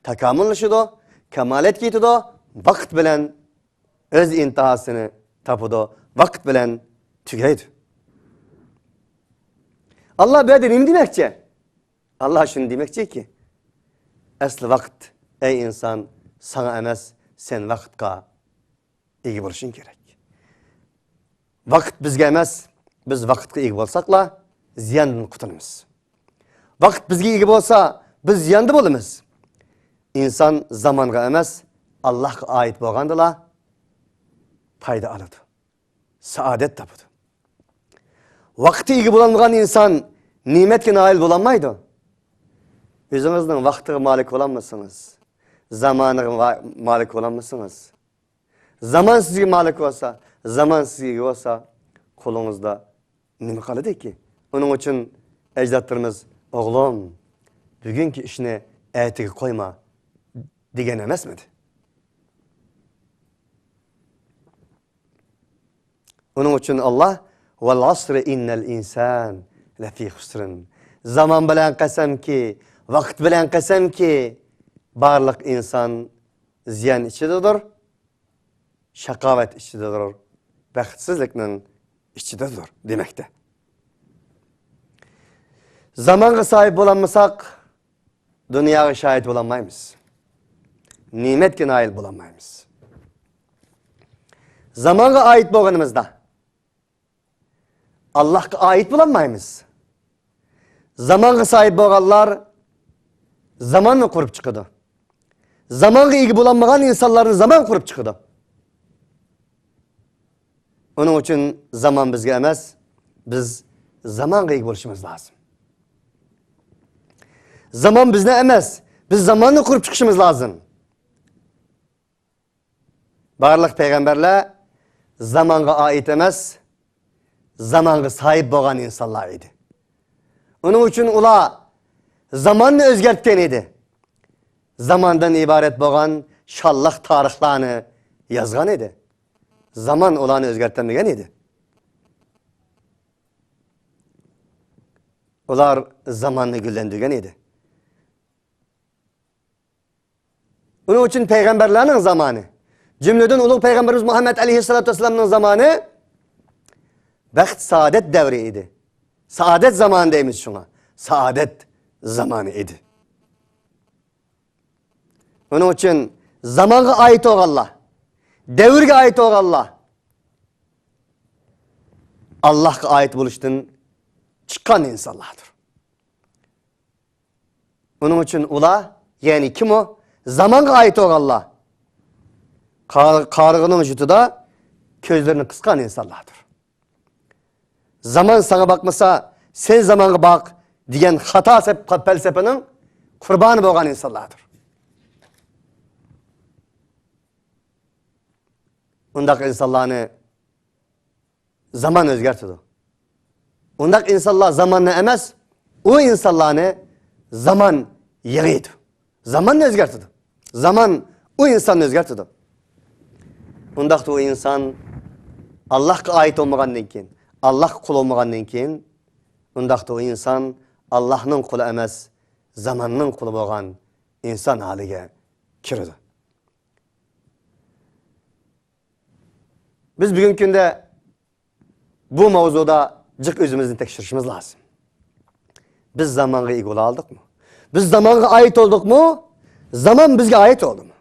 S4: takomillashadi, kamalatga yetadi, vaqt bilan o'z intihosini topadi, vaqt bilan tugaydi. Allah bu yerda nima demoqchi? Allah shuni demoqchiki, asli vaqt ey inson sana emas, sen vaqtga ega bo'lishing kerak. Vaqt bizga emas, biz vaqtga ega bo'lsakla ziyondan qutulamiz. Vaqt bizga ega bo'lsa, biz ziyonda bo'lamiz. İnsan zamonga emas, Allohga oid bo'lgandala foyda oladi. Saodat topadi. Vaqtga ega bo'lolmagan inson ne'matga nail bo'lolmaydi. O'zingizning vaqtiga malik bo'lolmasangiz, zamoniga malik bo'lolmasangiz, zaman sizga malik bo'lsa, zaman sizga ega bo'lsa, qo'lingizda nima qoladi ki? Uning uchun ajdodlarimiz, o'g'lim, bugungi ishni ertaga qo'yma degan emasmidi? Uning uchun Alloh val asri innal insan lafi husrin. Zaman bilan qasamki, vaqt bilan qasamki, barliq inson ziyon ichidadir, şakavet içindedir, baxtsizlikning içindedir demekte. Zamanga sahip bo'olmasak, dunyoga şahit bo'lolmaymiz. Ne'matga nail bo'lolmaymiz. Zamanга ait bo'lganimizda Allohga ait bo'lolmaymiz. Zamanга sahip bo'lganlar zamanni qurib chiqadi. Zamanга ega bo'lolmagan insonlarni zaman qurib chiqadi. Onun uchun zaman bizga emas, biz zamanга ega bo'lishimiz lozim. Zaman bizni emas, biz zamanni qurib chiqishimiz lozim. Barliq payg'ambarlar zamonga oid emas, zamonga sahib bo'lgan insonlar edi. Uning uchun ular zamonni o'zgartgan edi. Zamondan iborat bo'lgan shonliq tarixlarni yozgan edi. Zaman ularni o'zgartirmagan edi. Ular zamonni gullantirgan edi. Uning uchun payg'ambarlarning zamoni, jumladan ulug' payg'ambarimiz Muhammad aleyhissalatu vesselamning zamoni baxt saodat davri edi. Saodat zamoni deymiz shunga. Saodat zamoni edi. Uning uchun zamonga oid bo'lganlar, davrga oid bo'lganlar Allohga oid bo'lishdan chiqqan insonlardir. Uning uchun ular, ya'ni kim o? Zamonga oid bo'lganlar qarig'ining jutida ko'zlarini qisgan insonlardir. Zaman sana bakmasa sen zamanга bak degan xato falsafaning qurboni bo'lgan insonlardir. Undaq insonlarni zaman o'zgartirdi. Undaq insonlar zamanni emas, u insonlarni zaman yig'iydi. Zamanni o'zgartirdi. Zaman u insonni o'zgartirdi. Undaqda u inson Allohga oid bo'lmagandan keyin, Alloh qul bo'lmagandan keyin, undaqda u inson Allohning quli emas, zamanning quli bo'lgan inson holiga kiradi. Biz bugungi kunda bu mavzuda jiq o'zimizni tekshirishimiz lozim. Biz zamonga ega bo'la oldikmi? Biz zamonga oid oldikmi? Zamon bizga oid oldimi?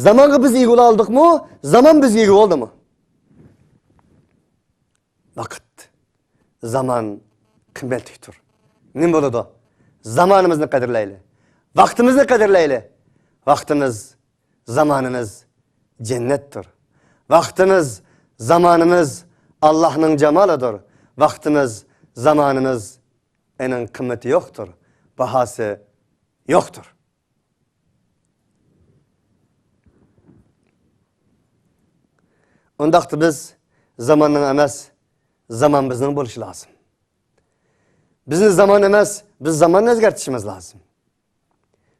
S4: Zamonga biz ega bo'la oldikmi? Zamon bizga ega bo'ldimi? Vaqt, zamon qimmatlidir. Nima bo'ladi? Zamonimizni qadrlayli. Vaqtimizni qadrlayli. Vaqtimiz, zamonimiz jannatdir. Vaqtimiz, zamonimiz Allohning jamolidir. Vaqtimiz, zamonimiz ening qimmati yo'qdir, bahosi yo'qdir. Undaqda biz zamonning emas, zamon bizning bo'lishi lozim. Bizni zamon emas, biz zamonni o'zgartirishimiz lozim.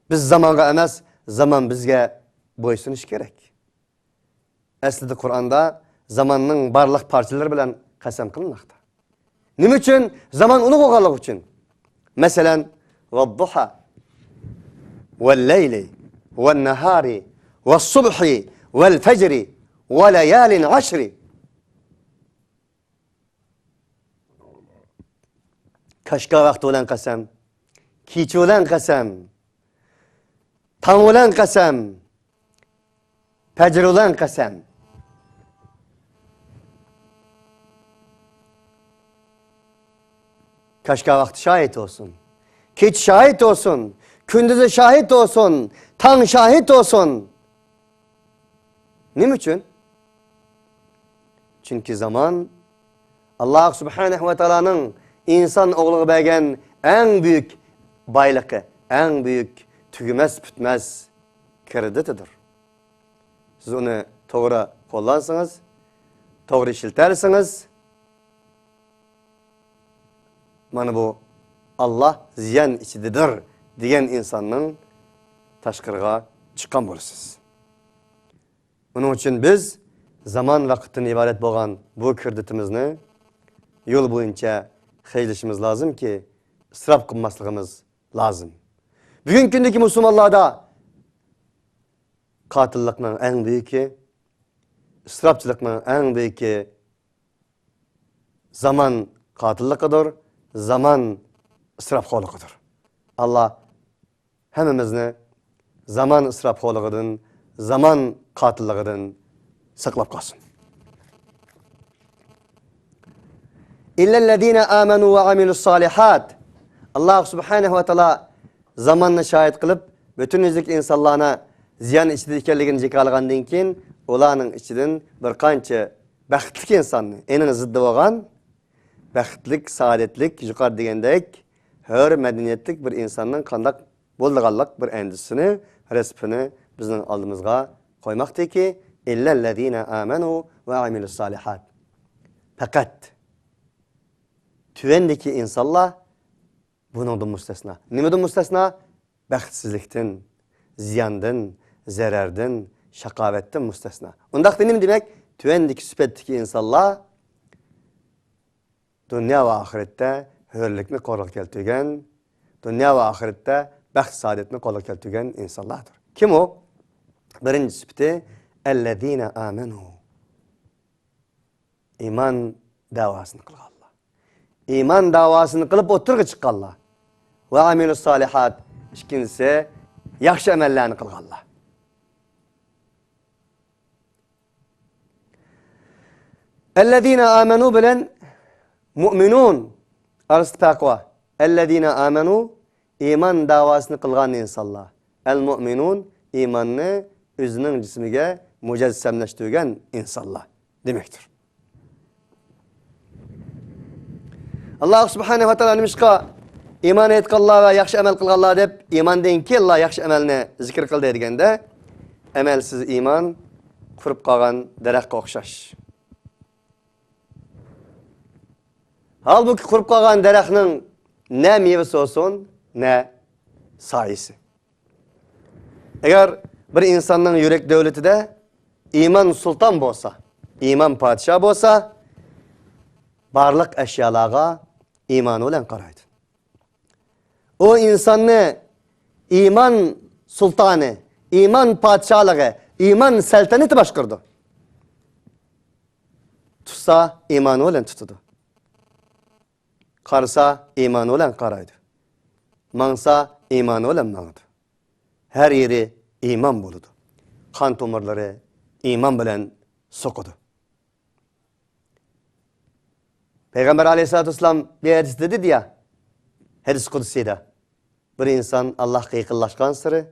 S4: Biz zamonga emas, zamon bizga bo'ysunishi kerak. Aslida Qur'onda zamonning barliq parchalari bilan qasam qilinmoqda. Nima uchun? Zamon ulug' bo'lganligi uchun. Masalan, va-duha val-layli van-nahari was-subhi val-fajri va layalin ashri. Kashka vaqti bilan qasam, kecha bilan qasam, tong bilan qasam, fajr bilan qasam. Kashka vaqti şahit olsun, kech şahit olsun, kunduzi şahit olsun, tong şahit olsun. Nima uchun? Chunki zamon Alloh subhanahu va taoloning inson o'g'liga bergan eng buyuk boyligi, eng buyuk tugamas bitmas kreditidir. Siz uni to'g'ri qo'llansangiz, to'g'ri ishlatarsangiz, mana bu Alloh ziyon ichidadir degan insonning tashqariga chiqqan bo'lasiz. Buning uchun biz zamon vaqtdan iborat bo'lgan bu kreditimizni yo'l bo'yicha xayrlashimiz lozimki, israf qilmasligimiz lozim. Bugungi kundagi musulmonlarda qotillikning eng buyuki, israfchilikning eng buyuki zamon qotilligidir, zamon israfxo'rligidir. Alloh hammamizni zamon israfxo'rligidan, zamon qotilligidan saqlab qolsin. İllellezine amenu ve amilussalihat. Allah subhanahu ve teala zamanını şahit qilib, bütün yüzlük insanlarına ziyan içinde ekanligini jikalgandan keyin, ularning ichidan bir qancha baxtli insonni, ening ziddi bo'lgan baxtlik, saodatlik, yuqori degandek, hur madaniyatlik bir insonning qandaq bo'ldiganlik bir andisini, resmini bizning oldimizga qo'ymoqdiki, illellezine amenu ve amilussalihat. Faqat tuvandagi insonlar buningdan mustasno. Nimadan mustasno? Baxtsizlikdan, ziyondan, zarardan, shaqovatdan mustasno. Undaqda nima demak? Tuvandagi sifatdagi insonlar dunyo va oxiratda hurlikni qo'lga keltirgan, dunyo va oxiratda baxt saodatni qo'lga keltirgan insonlardir. Kim u? Birinchi sifati ellezine amenu. İman davasını qilganlar. İman davasını qilib o'tirg'i chiqqanlar. Va amilus salihat. İkincisi yaxshi amallarni qilganlar. Ellezine amenu bilan mu'minun arasida farq bor. Ellezine amenu iymon davasını qilgan insonlar. El mu'minun iymonni o'zining jismiga mujassamlashtirgan insonlar demektir. Allah subhanahu ve teala nimishqa iymon aytganlar va yaxshi amal qilganlar deb iymondan keyinla yaxshi amalni zikr qildi deganda amalsiz iymon qurib qolgan daraxtga o'xshash. Halbuki qurib qolgan daraxtning ne mevasi olsun, ne soyasi. Agar bir insonning yurak davlatida iymon sulton bo'lsa, iymon podsho bo'lsa, barliq ashyolarga iymon bilan qaraydi. O insonni iymon sultoni, iymon podsholig'i, iymon saltanati boshqardi. Tutsa iymoni bilan tutadi. Qarasa iymoni bilan qaraydi. Mangsa iymoni bilan mangdi. Har yeri iymon bo'ladi. Qon tomirlari iymon bilan so'qidi. Peygamber aleyhissalatü vesselam bir hadis dedi ya, hadis kudsiyda. Bir insan Allah'a yaqinlashgan siri,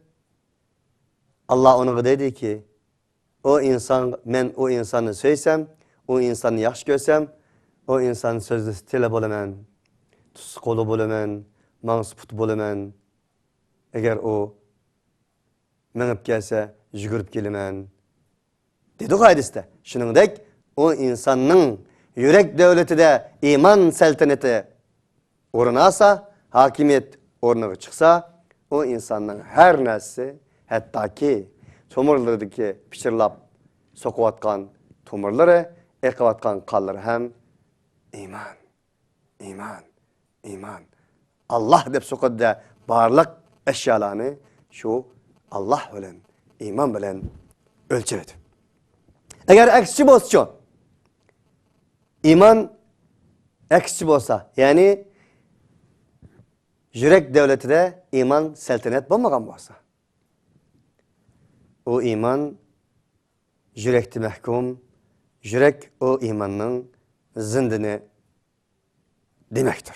S4: Allah ona dedi ki, o insan, men o insanı söysem, o insanı yaxshi ko'rsam, o insanın sözlüsü tili bo'laman, tutsa qo'li bo'laman, mangsa puti bo'laman. Agar o minib kelsa, yugurib kelaman. Dedi o hadisda. Shuningdek, o insanning yurak davlatida iymon saltanati o'rin olsa, hakimiyat o'rniga chiqsa, o insonning har narsasi, hattoki tomirlaridagi pichirlab so'qiyotgan tomirlari, eqiyotgan qonlari ham iymon, iymon, iymon. Allah deb so'qadi barliq ashyolarni shu Allah bilan, iymon bilan o'lchaydi. Agar aksicha bo'lsa-chi, iymon aksicha bo'lsa, ya'ni yurak davlatida iymon saltanat bo'lmagan bo'lsa, o iymon yurakda mahkum, yurak o iymonning zindini demakdir.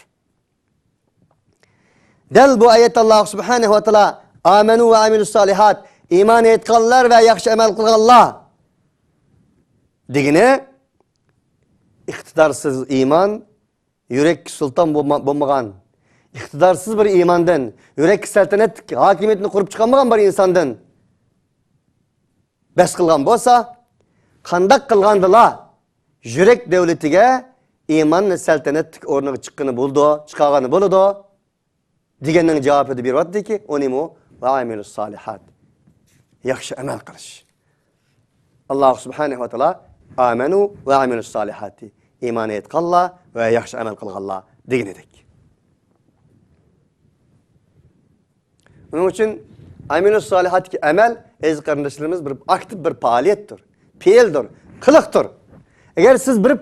S4: Dal bu ayet Allah subhanahu ve teala amenu ve amilus salihat iymon etganlar va yaxshi amal qilganlar degani iqtidorsiz iymon, yurak sulton bo'lmagan, iqtidorsiz bir iymondan, yurak saltanat hokimiyatini qurib chiqolmagan bir insondan bas qilgan bo'lsa, qandoq qilgandilar yurak davlatiga iymonni saltanat o'rniga chiqqani bo'ldi, chiqargani bo'ladi deganning javobini beryaptiki, unimu va amilus salihat. Yaxshi amal qilish. Alloh subhanahu va taolo amanu va amilus salihati. Iymon etganlar va yaxshi amal qilganlar degan edik. Uning uchun amilus salihatki amal aziz qarindoshlarimiz bir aktiv bir faoliyatdir, fe'ldir, qiliqdir. Agar siz bir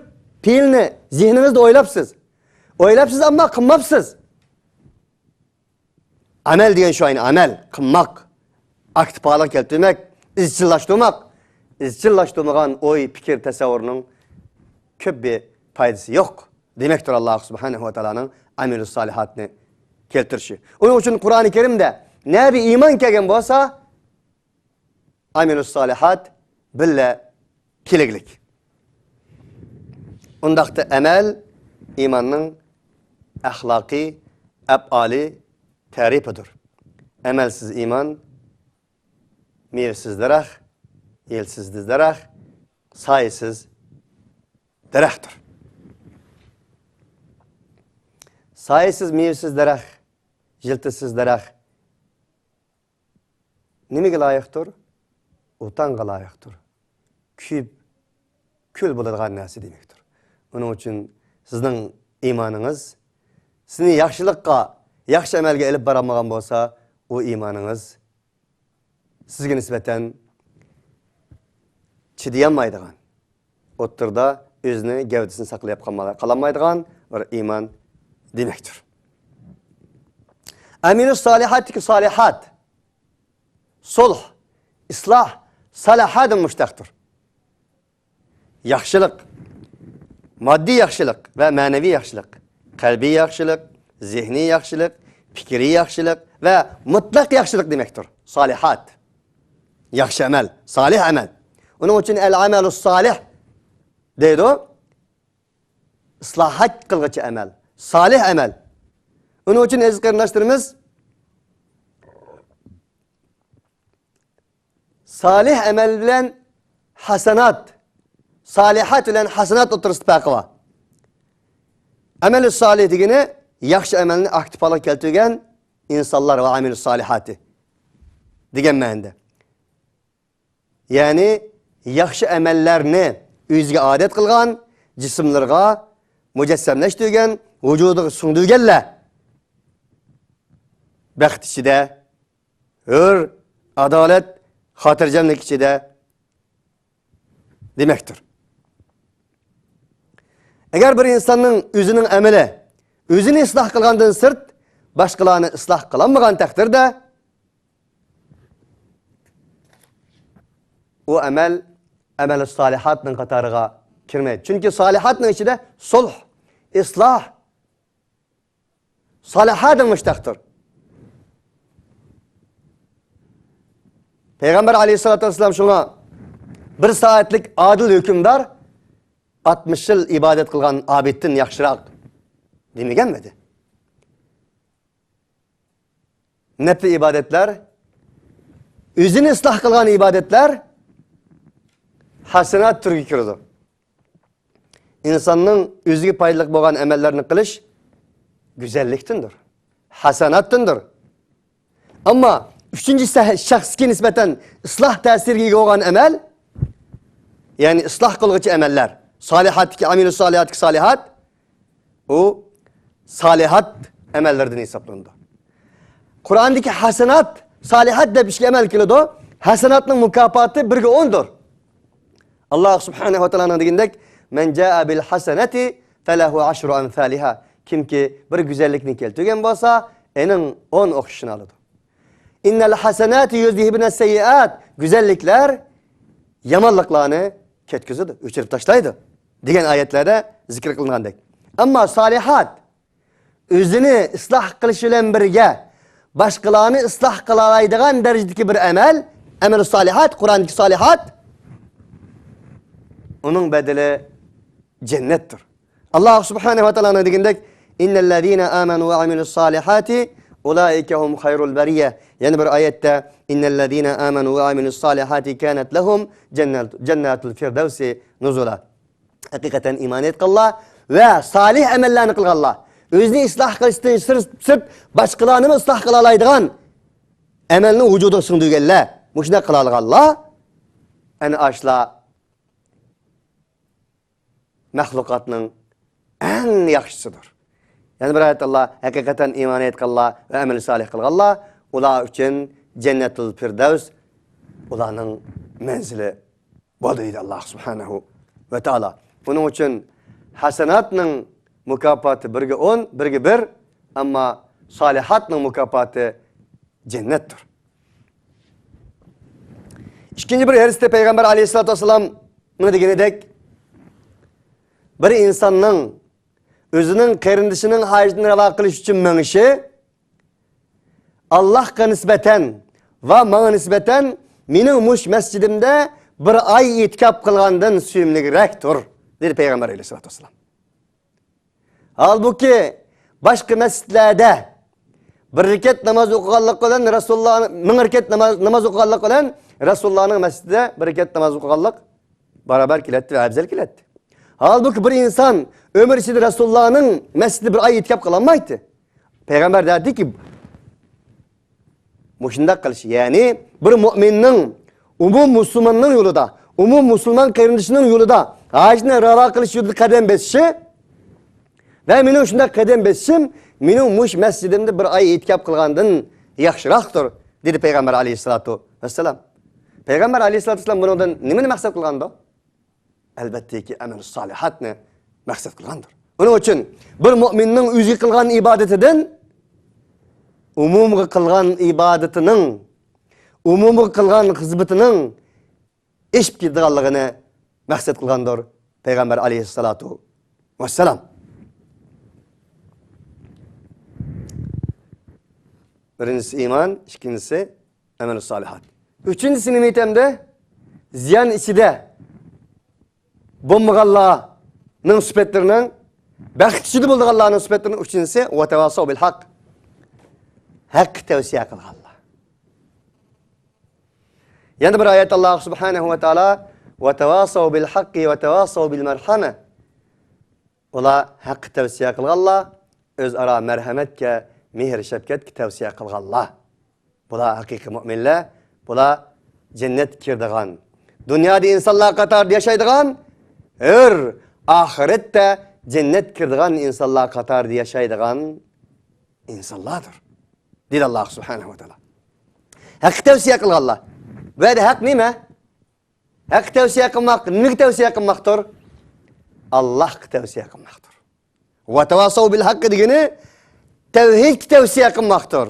S4: fe'lni zihningizda o'ylabsiz, o'ylabsiz ammo qilmabsiz. Amel degan shu ayni amal, qilmoq, aktiv holatga keltirmak, izchillashtirmoq. Izchillashtirmagan o'y, fikr, tasavvurning ko'p bir foydasi yo'q. Demakdir Alloh subhanahu va taoloning amilus salihatni keltirishi. Uning uchun Qur'oni Karimda nabi iymon kelgan bo'lsa, amilus salihat billa keliklik. Undaqda amal iymonning axloqiy af'ali tarifidir. Amalsiz iymon mevasiz daraxt, yelsiz daraxt, soyasiz daraxtdir. Soyasiz, mevasiz daraxt, jiltisiz daraxt nimaga loyiqdir? O'tanga loyiqdir. Kuyib kul bo'ladigan narsa demakdir. Uning uchun sizning iymoningiz sizni yaxshilikqa, yaxshi amalga ilib borolmagan bo'lsa, u iymoningiz sizga nisbatan chidayolmaydigan, o'ttirda o'zini gavdasini saqlab qololmaydigan bir iymon demakdir. Aminus salihatiki salihat, sulh, isloh, salahadan mushtaqdir. Yaxshilik, maddiy yaxshilik va ma'naviy yaxshilik, qalbiy yaxshilik, zehniy yaxshilik, fikriy yaxshilik va mutlaq yaxshilik demakdir. Salihat. Yaxshi amal, solih amal. Uning uchun al-amalus solih deydi. Islohat qilg'uchi amal, solih amal. Onun için aziz qarindoshlarimiz salih emel bilen hasenat, salihat bilen hasenat o'rtasida farqi bor. Ameli salih degani yaxshi amalni aktif holga keltirgan insanlar va ameli salihati degan ma'noda. Ya'ni yaxshi amallarni o'ziga odat qilgan, jismlarga mujassamlashtirgan, vujudiga singdirganlar baxt ichida, hur, adolat, xotirjamlik ichida demektir. Eğer bir insanın özünün ameli, özünü ıslah qilgandan sırt, başkalarını ıslah qilolmagan taqdirda o amel, amel-i salihatning qatoriga kirmaydi. Çünkü salihatning ichida sulh, islah, salihatning mushtaqdir. Peygamber aleyhissalatü vesselam şuna bir saatlik adil hükümdar 60 yıl ibadet qilgan abidden yaxshiroq demaganmidi? Nefli ibadetler, özünü ıslah qilgan ibadetler hasenat türgü kirdi. İnsanın özüge paydalı bo'lgan amallarni qilish güzelliktindir, hasenattindir. Ama üçüncü şahsga nisbatan ıslah ta'siriga ega bo'lgan amal, ya'ni ıslah qilg'uchi amallar, salihatki, amili salihatki salihat, o salihat amallardan hisoblanadi. Kur'an'daki hasenat, salihat deb ishga amal keladi. Hasenatning mukofoti 1ga 10'dir. Allah subhanahu va taoloning degandek, men jaa bil hasenati felahu ashru amsaliha. Kimki bir güzellikni keltirgan bo'lsa, ening 10 o'xshishini oladi. İnnel hasenati yuzhibna seyyiat. Güzellikler yamanlıklarını ketkizidi, o'chirib tashlaydi degan oyatlarda zikr qilingandek. Ammo salihat o'zini isloh qilish bilan birga boshqalarni isloh qila oladigan darajadagi bir amal, amel salihat, Qur'ondagi salihat, onun bedeli cennettir. Allah subhanahu ve teala'nın degandek, innellezine amenu ve amilus salihati ulaike hum hayrul beriye. Yani bir ayette innellezine amenu ve amilus salihati kanet lehum cennetul firdevsi nuzula. Hakikaten iman etganlar ve salih amellarni qilganlar, o'zini isloh qilishdan sirt boshqalarni isloh qila oladigan amalni vujudiga singdirganlar, mushuna qila olganlar ana ashla mahluqotning eng yaxshisidir. Yani bir ayet Allah hakikaten iman etganlar ve amel salih qilganlar ular uchun cennetul firdevs ularning manzili bo'ldi deydi Allah subhanahu ve taala. Bunun uchun hasenatning mukofoti 1ga 10, 1ga 1, ama salihatning mukofoti cennettir. İkinci bir hadiste Peygamber aleyhissalatü vesselam bunu deganidek, bir insanның o'zining qarindishining hojatini ravo qilish uchun mingishi Allohga nisbatan va menga nisbatan mening mush masjidimda bir oy e'tikof qilgandan suyumliroqdir dedi Peygamber aleyhissalatü vesselam. Halbuki boshqa masjidlarda bir rekat namoz o'qiganlik bilan Rasululloh ming rekat namoz o'qiganlik bilan Rasulullohning masjidida bir rekat namoz o'qiganlik barobar keladi va afzal keladi. Halbuki bir insan ömür içinde Resulullah'ın mescidi bir ay itikaf kılanmaydı. Peygamber derdi ki muşundak qilish, yani bir müminnin, umum Müslümanın yolunda, umum Müslüman qarindishining yo'lida hajni ravo qilish yo'lida qadam bosishi va mening shunday qadam bosishim mening mush masjidimda bir oy e'tikof qilgandan yaxshiroqdir dedi Peygamber aleyhissalatu vesselam. Peygamber aleyhissalatu vesselam bundan nimani maqsad qilgandi? Elbette ki amel salihatni maqsad qilgandir. Buning uchun bir mo'minning o'ziga qilgan ibodatidan umumga qilgan ibodatining, umumga qilgan xizmatining eshib ketadiganligini maqsad qilgandir Peygamber aleyhissalatu vesselam. Birincisi iman, ikincisi amel salihat. Üçüncüsü nima aytamda? Ziyan ichida bo'lmaganlarning sifatlarining, baxt ichida bo'lganlarning sifatlarining üçüncüsü ve tevasav bil hak. Haqqa tavsiya qilganlar. Yana bir oyat Alloh subhanahu va taolo va tavasav bil haqqi va tavasav bil marhama. Ular haqqa tavsiya qilganlar, o'zaro marhamatga, mehr shafqatga tavsiya qilganlar. Bular haqiqiy mo'minlar, bular jannat kirdigan, dunyoda insonlar qatorida yashaydigan, hur oxiratda jannat kirdigan insonlar qatorida yashaydigan insonlardir. Deydi Alloh subhanahu va taolo. Haqqa tavsiya qilganlar. Bu yerda haq nima? Haq tavsiya qilmoq, nimaga tavsiya qilmoqdir? Allohga tavsiya qilmoqdir. Va tavasav bil haqqi degani tavhidga tavsiya qilmoqdir.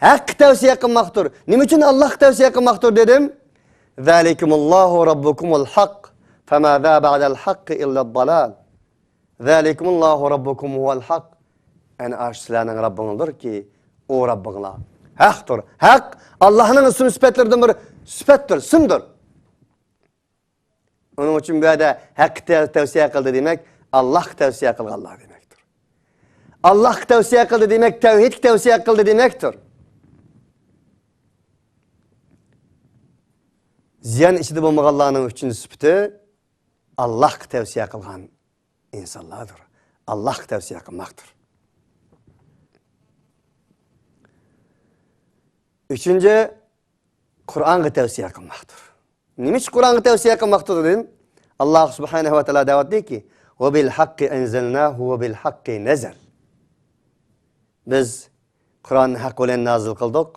S4: Haqqa tavsiya qilmoqdir. Nima uchun Allohga tavsiya qilmoqdir dedim? Zalikumullohu robbukumul haqq fama za ba'dal haqqi illa ad-dalal. Zalikumullohu robbukum huval haqq. Ana sizlarning Robbingizdirki, u Robbinglar haqdir. Haq Allohning ism sifatlaridan bir sifatdir, ismdir. Uning uchun bu yerda haqqa tavsiya qildi demak, Alloh tavsiya qilganlar demakdir. Alloh tavsiya qildi demak, tavhid tavsiya qildi demakdir. Ziyan ichida bo'lmaganlarning uchinchi sifati Alloh tavsiya qilgan insonlardir. Alloh tavsiya qilmoqdir. Üçüncü, Kur'an'a tavsiya qilmoqdir. Nima uchun Qur'onga tavsiya qilmoqdir dedim? Alloh subhanahu va taolo deyapti-ki, "Va bil haqqi anzalnahu va bil haqqi nazal." Biz Qur'onni haq bilan nozil qildik.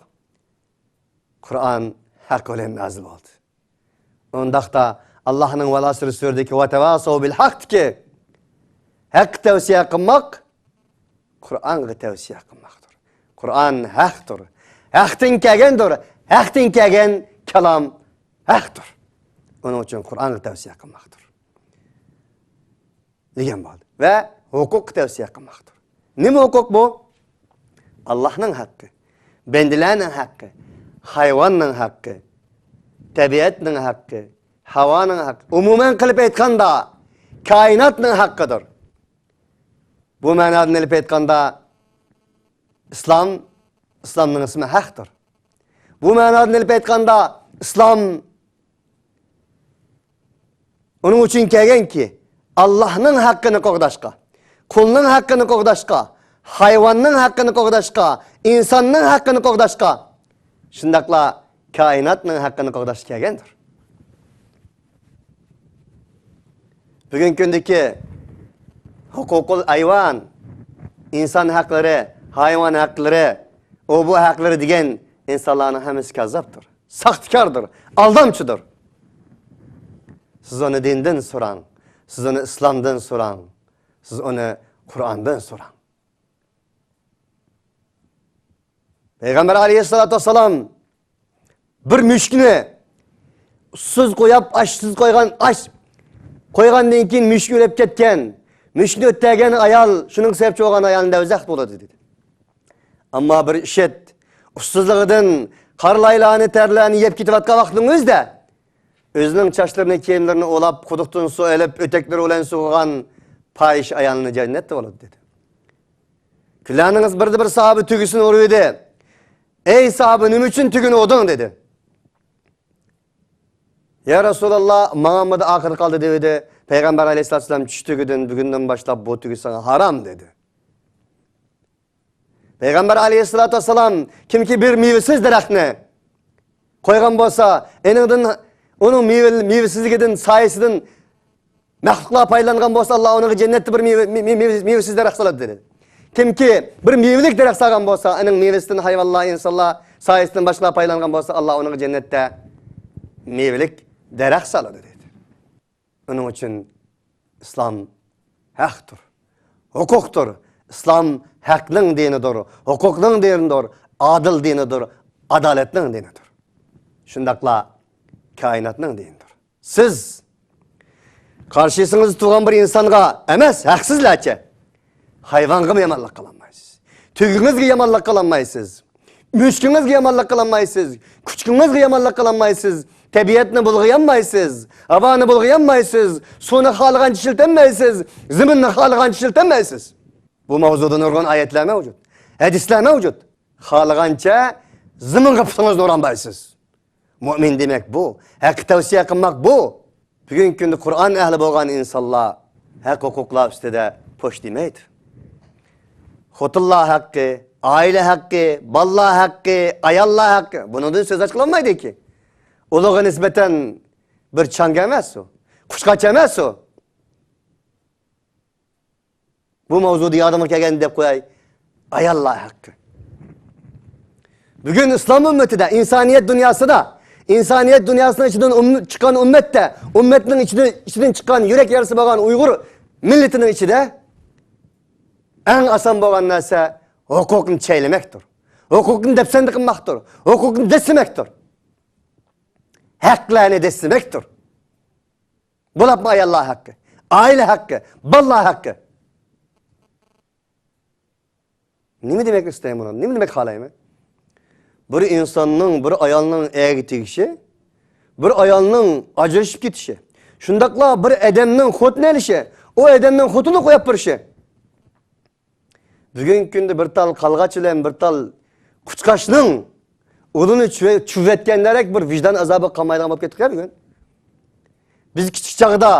S4: Qur'on haq bilan nozil bo'ldi. Undaqda Allohning Val asr suradagi va tavasav bil haqqki haq tavsiya qilmoq Qur'onga tavsiya qilmoqdir. Qur'on haqdir. Haqdan kelgandir. Haqdan kelgan kalom haqdir. Uning uchun Qur'onga tavsiya qilmoqdir. Degan bo'ldi. Va huquq tavsiya qilmoqdir. Nima huquq bu? Allohning haqqi, bandalarning haqqi, hayvonning haqqi, tabiatning haqqi, havoning haqqi. Umuman qilib aytganda koinotning haqqidir. Bu ma'nodan ilib aytganda islom, islomning ismi haqdir. Bu ma'nodan ilib aytganda islom uning uchun kelganki, Allohning haqqini qo'g'dashga, qulning haqqini qo'g'dashga, hayvonning haqqini qo'g'dashga, insonning haqqini qo'g'dashga, shundaqla koinotning haqqini qo'g'dashga kelgandir. Bugungi kundagi huququl ayvon, inson haqlari, hayvon haqlari, u bu haqlari degan insonlarning hammasi kazzobdir, saxtikordir, aldamchidir. Siz uni dindan so'rang, siz uni islomdan so'rang, siz uni Qur'ondan so'rang. Payg'ambar aleyhissalatu vesselam bir mushukni suz qo'yib, oshsiz qo'ygan, osh qo'ygandan keyin mushuk o'lib ketgan, mushukni o'ttagan ayol, shuning sababchi bo'lgan ayolni davzax bo'ladi dedi. Ammo bir ishit ussizligidan qarlaylarni, terlarni yeb ketayotgan vaqtning o'zida o'zining chochlarini, kiyimlarini o'lab, quduqdan suv olib, o'taklari bilan sug'urgan poyish ayolni jannatda bo'ladi dedi. Kunlarning birda bir sahoba tugisini urib edi. Ey sahoba, nima uchun tugini urding dedi. Ya Rasululloh, manga oxir qoldi dedi. Payg'ambar aleyhissalatu vesselam tush tugidan bugundan boshlab bu tugi sana harom dedi. Payg'ambar aleyhissalatu vesselam kimki bir mevasiz daraxtni qo'ygan bo'lsa, enidan onun mevasizligidan, soyasidan maxluqlar foydalangan bo'lsa, Alloh unga jannatda bir mevasiz daraxt soladi dedi. Kimki bir mevalik daraxt solgan bo'lsa, uning mevasidan hayvonlar, insonlar soyasidan boshqalar foydalangan bo'lsa, Alloh unga jannatda mevalik daraxt soladi dedi. Uning uchun islom haqdir, huquqdir. Islom haqning dinidir, huquqning dinidir, adil dinidir, adolatning dinidir. Shundaqla koinotning dinidir. Siz qarshısınızda turgan bir insonga emas, haqsizlarcha hayvonga yomonlik qilolmaysiz. Tugingizga yomonlik qilolmaysiz. Mushukingizga yomonlik qilolmaysiz. Kuchukingizga yomonlik qilolmaysiz. Tabiatni bulg'ayolmaysiz. Havoni bulg'ayolmaysiz. Suvni xohlagancha ishlatolmaysiz. Zaminni xohlagancha ishlatolmaysiz. Bu mavzuda nurg'un oyatlar mavjud. Hadislar mavjud. Xohlagancha zaminga putingizni o'ranmaysiz. Mo'min demak bu, haq tavsiya qilmoq bu. Bugungi kunda Qur'on ahli bo'lgan insonlar haq huquqlar ustida po'sh demaydi. Xotinlar haqqi, oila haqqi, bolalar haqqi, ayollar haqqi. Bundan so'z ochqilolmaydi ki. Ularga nisbatan bir chang emas u, qushqach emas u. Bu mavzuda yodimga kelgan deb qo'yay, ayollar haqqi. Bugun islom ummatida, insoniyat dunyosida, insoniyat dunyosining ichidan chiqqan ummatda, ummatning ichidan chiqqan yurak yarasi bo'lgan Uyg'ur millatining ichida eng oson bo'lgan narsa huquqni chaylamakdir. Huquqni depsanda qilmoqdir. Huquqni deslamakdir. Haqlarni deslamakdir. Bo'lapmi ayollar haqqi, oila haqqi, bolalar haqqi. Nima demak istayman buni? Nima demak xohlayman? Bir insonning, bir ayolning erga tegishi, bir ayolning ajrashib ketishi, shundaqla bir odamning xotin olishi, u odamning xotini qo'yib berishi. Bugungi kunda bir tal qalg'ach bilan bir tal quchqashning o'lini chuvatganlarek bir vijdon azobi qolmaydigan bo'lib ketdik bugun. Biz kichik chog'da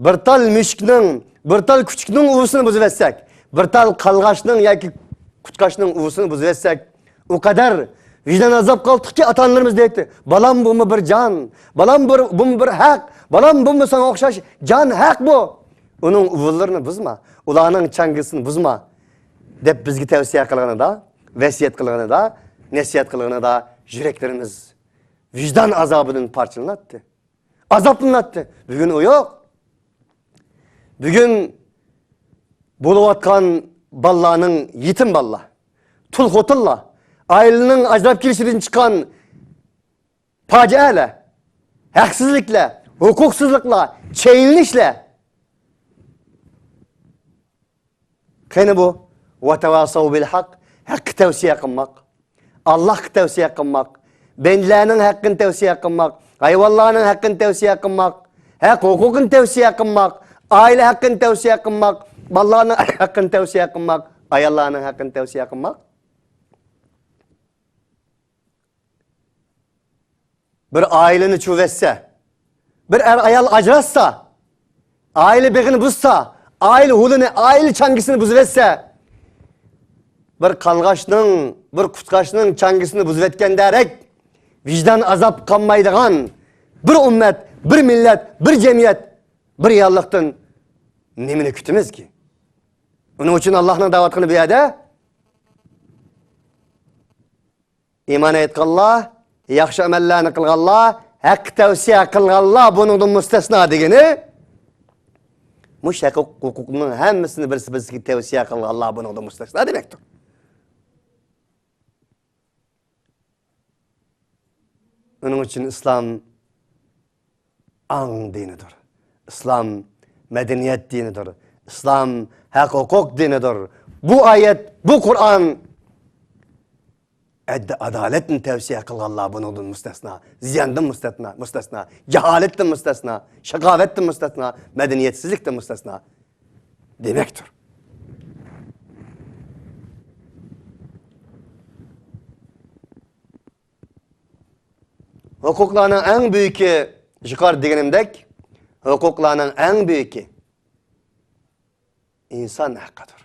S4: bir tal mushukning, bir tal kuchukning uvisini buzib etsak, bir tal qalg'ashning yoki quchqashning uvisini buzib etsak, o qadar vicdan azob qoldikki ota-onalarimiz deydi, balam bumi bir jon, balam bumi bir haq, balam bumi sana o'xshash jon haq bu. Uning uvillarini buzma, ularning changisini buzma deb bizga tavsiya qilganida, vasiyat qilganida, nasihat qilganida yuraklarimiz vicdan azobidan parchalanadi, azoblanadi. Bugun u yo'q. Bugun bo'layotgan bolalarning yetim bolalar, tul xotinlar, ailenin ajrab kelishidan chiqqan fojialar, haqsizliklar, huquqsizliklar, cheyinishlar. Qani bu? Va tavasav bil haq, haqqi tavsiya qilmoq, Allohga tavsiya qilmoq, bendalarning haqqini tavsiya qilmoq, hayvonlarning haqqini tavsiya qilmoq, haq huquqini tavsiya qilmoq, oila haqqini tavsiya qilmoq, bolalarning haqqini tavsiya qilmoq, ayollarning haqqini tavsiya qilmoq. Bir aileni çuvetse, bir er ayal ajratsa, aile begini buzsa, aile hulunu, aile çangisini buzuvetse, bir kalgaşның, bir kutkaşның çangisini buzuvetkenderek vicdan azap kanmaydigan bir ümmet, bir millet, bir cemiyet, bir yallıqtın nemini kütümüz ki? Onun için Allah'ın davetini bir yerde iman etkanlar, yaxshi amallarni qilganlar, haq tavsiya qilganlar buningdan mustasno degani, mush haq huquqning hammasini birsi birsiga tavsiya qilganlar buningdan mustasno demakdir. Uning uchun islom ang dinidir. Islom madaniyat dinidir. Islom haq huquq dinidir. Bu oyat, bu Qur'on adaletni tavsiya qilganlar buningdan mustasno, ziyondan mustasno, jaholatdan mustasno, shaqovatdan mustasno, madaniyatsizlikdan mustasno demakdir. Huquqlarning eng buyuki, yuqori deganimdek, huquqlarning eng buyuki inson haqqidir.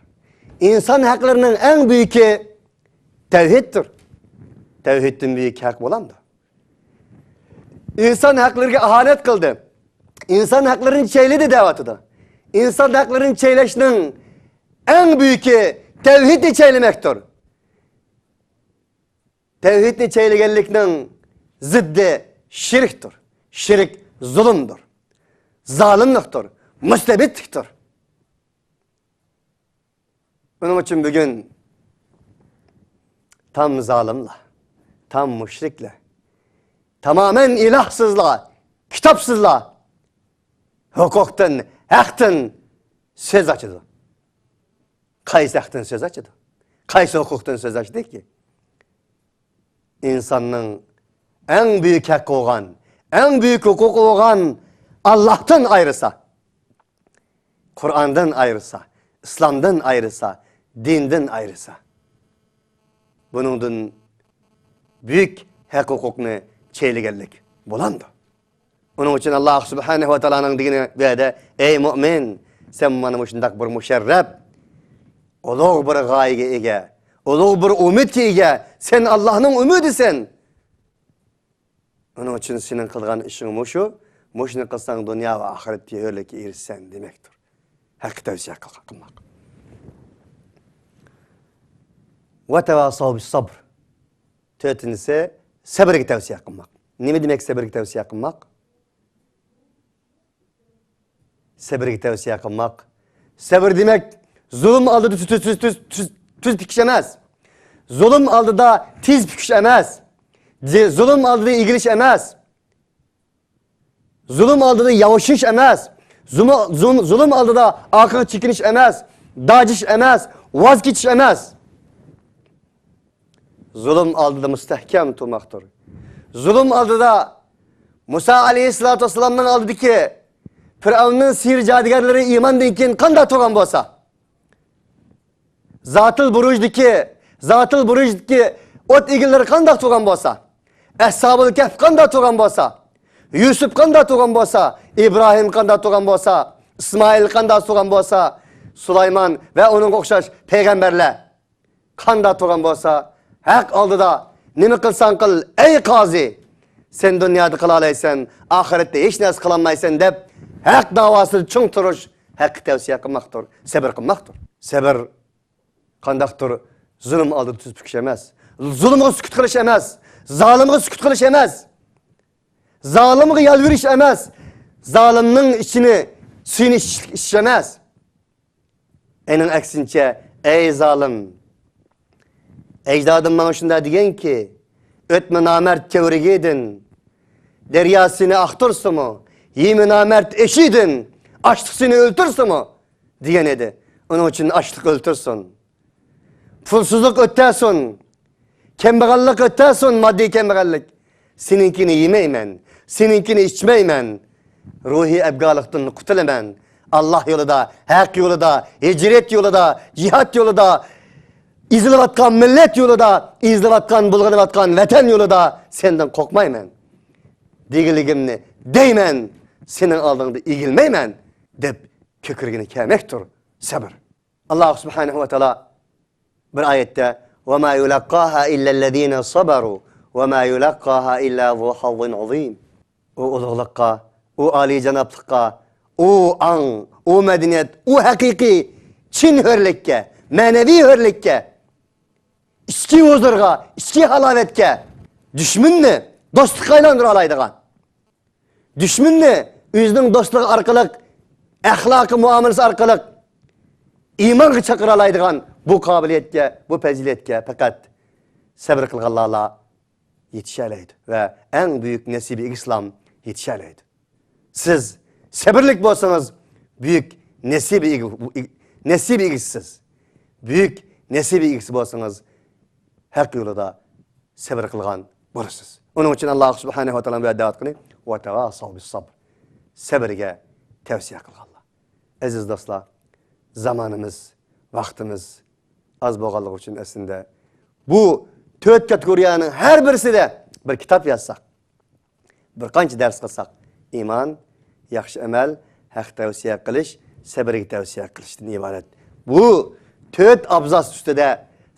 S4: İnson haqlarining eng buyuki tavhiddir. Tevhidden büyük hak bo'lamdi? İnsan haklarına ahanet kıldı. İnsan haklarını çeyledi devatıda. İnsan haklarını çeyleşinin en büyüğü tevhidni çeylemektir. Tevhidni çeylegenliknin ziddi şirktir. Şirk zulümdür. Zalimliktir. Müstebitliktir. Onun için bugün tam zalimle, tam müşrikle, tamamen ilahsızla, kitapsızla, hukuktan, haktan söz açıldı. Qaysi haktan söz açıldı? Qaysi hukuktan söz açtı ki? İnsanın en büyük hakkı olan, en büyük hukuku olan Allah'tan ayrısa, Kur'an'dan ayrısa, İslam'dan ayrısa, dinden ayrısa. Buningdan büyük hak hukukni cheylaganlik bo'lamdi. Uning uchun Alloh subhanahu va taoloning degani bu yerda, ey mo'min, sen mana shundoq bir musharraf, ulug' bir g'oyaga ega, ulug' bir umidga ega, sen Allohning umidisan. Uning uchun sening qilgan ishing mushu, mushuni qilsang dunyo va oxiratga hurlikka erishsan demakdir. Haqqa tavsiya qilmoq. Va tavasav bis sabr. To'rtinchisi sabrga tavsiya qilmoq. Nima demak sabrga tavsiya qilmoq? Sabrga tavsiya qilmoq. Sabr demak zulm oldida tuz pikish emas. Zulm oldida tez pikish emas. Zulm oldida egilish emas. Zulm oldida yovushish emas. Zulm oldida orqaga chekinish emas. Dajish emas, voz kechish emas. Zulm oldida mustahkam turmoqdir. Zulm oldida Musa aleyhissalatu vesselam'ın oldidagi Firavunning sir jadigarlari iymondan keyin qanday turgan bo'lsa, Zatil Burujdagi o't egillari qanday turgan bo'lsa, Ashabul Kahf qanday turgan bo'lsa, Yusuf qanday turgan bo'lsa, İbrahim qanday turgan bo'lsa, İsmail qanday turgan bo'lsa, Sulaymon va uningga o'xshash payg'ambarlar qanday turgan bo'lsa, haq oldida nima qilsang qil, ey qozi, sen dunyoda qila olaysan, oxiratda hech narsa qilolmaysan deb haq davosida ching turish haqqi tavsiya qilmoqdir, sabr qilmoqdir. Sabr qandaqdir zulm oldida tuz pukish emas, zulmga sukut qilish emas, zolimga sukut qilish emas, zolimga yalvirish emas, zolimning ichini suyini ichish emas. Ening aksincha, ey zolim, ecdadım bana şunda degan ki, ötme namert kevrigidin, derya seni aktırsın mı, yemi namert eşidin, açlık seni öldürsün mü, degan edi. Onun için açlık öldürsün, pulsuzluk öttersin, kembag'allik öttersin, maddi kembag'allik. Seninkini yemeymen, seninkini içmeymen, ruhi ebgalıktan qutulaman. Allah yolida, hak yolida, hicret yolida, cihat yolida, izilayotgan millat yo'lida, izilayotgan, bulg'anayotgan vatan yo'lida sendan qo'rqmayman. Deganligimni deyman, sening oldingda egilmayman deb ko'kragini kermakdir sabr. Alloh subhanahu va taolo bir oyatda va ma yulaqqaha illallazina sabaru va ma yulaqqaha illa zu hazzin azim. U ulug'likqa, u oliyjanoblikqa, u ang, u madaniyat, u haqiqiy chin hurlikka, ma'naviy hurlikka, ichki huzurga, ichki halovatga dushmanni do'stlikqa aylantira oladigan, dushmanni o'zining do'stligi orqali, axloqi muomalasi orqali iymonga chaqira oladigan bu qobiliyatga, bu fazilatga faqat sabr qilganlarla yetisha oladi va eng buyuk nasibi islom yetisha oladi. Siz sabırlık bo'lsangiz buyuk nasibi egasiz. Buyuk nasibi egasi bo'lsangiz haq yo'lida sabr qilgan bo'lasiz. Uning uchun Alloh subhanahu va taolo bu da'vat qildi: "Va tavasav bis sabr." Sabrga tavsiya qilganlar. Aziz do'stlar, zamonimiz, vaqtimiz az bo'lganligi uchun aslida bu to'rt kategoriyaning har birisida bir kitob yozsak, bir qancha dars qilsak, iymon, yaxshi amal, haq tavsiya qilish, sabrga tavsiya qilishdan iborat. Bu to'rt abzas ustida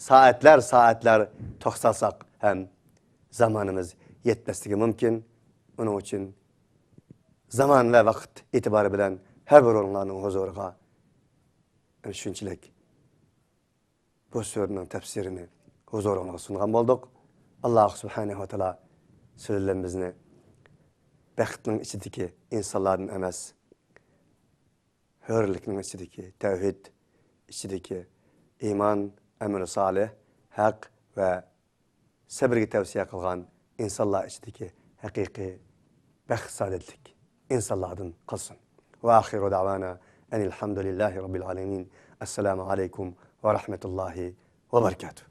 S4: soatlar soatlar to'xtalsak ham zamonimiz yetmasligi mumkin. Uning uchun zamon va vaqt e'tibori bilan har bir o'rinlarning huzuriga shunchalik bu suraning tafsirini huzuringizga sungan bo'ldik. Alloh subhanahu va taolo so'zlarimizni baxtning ichidagi insonlardan emas, hurlikning ichidagi, tavhid ichidagi iymon, amri solih, haq va sabrga tavsiya qilgan insonlar ichidagi haqiqiy baxt saodatlik insonlardan qilsin. Va axiru da'vana enilhamdülillahi rabbil alamin. Esselamu aleyküm ve rahmetullahi ve berekatuhu.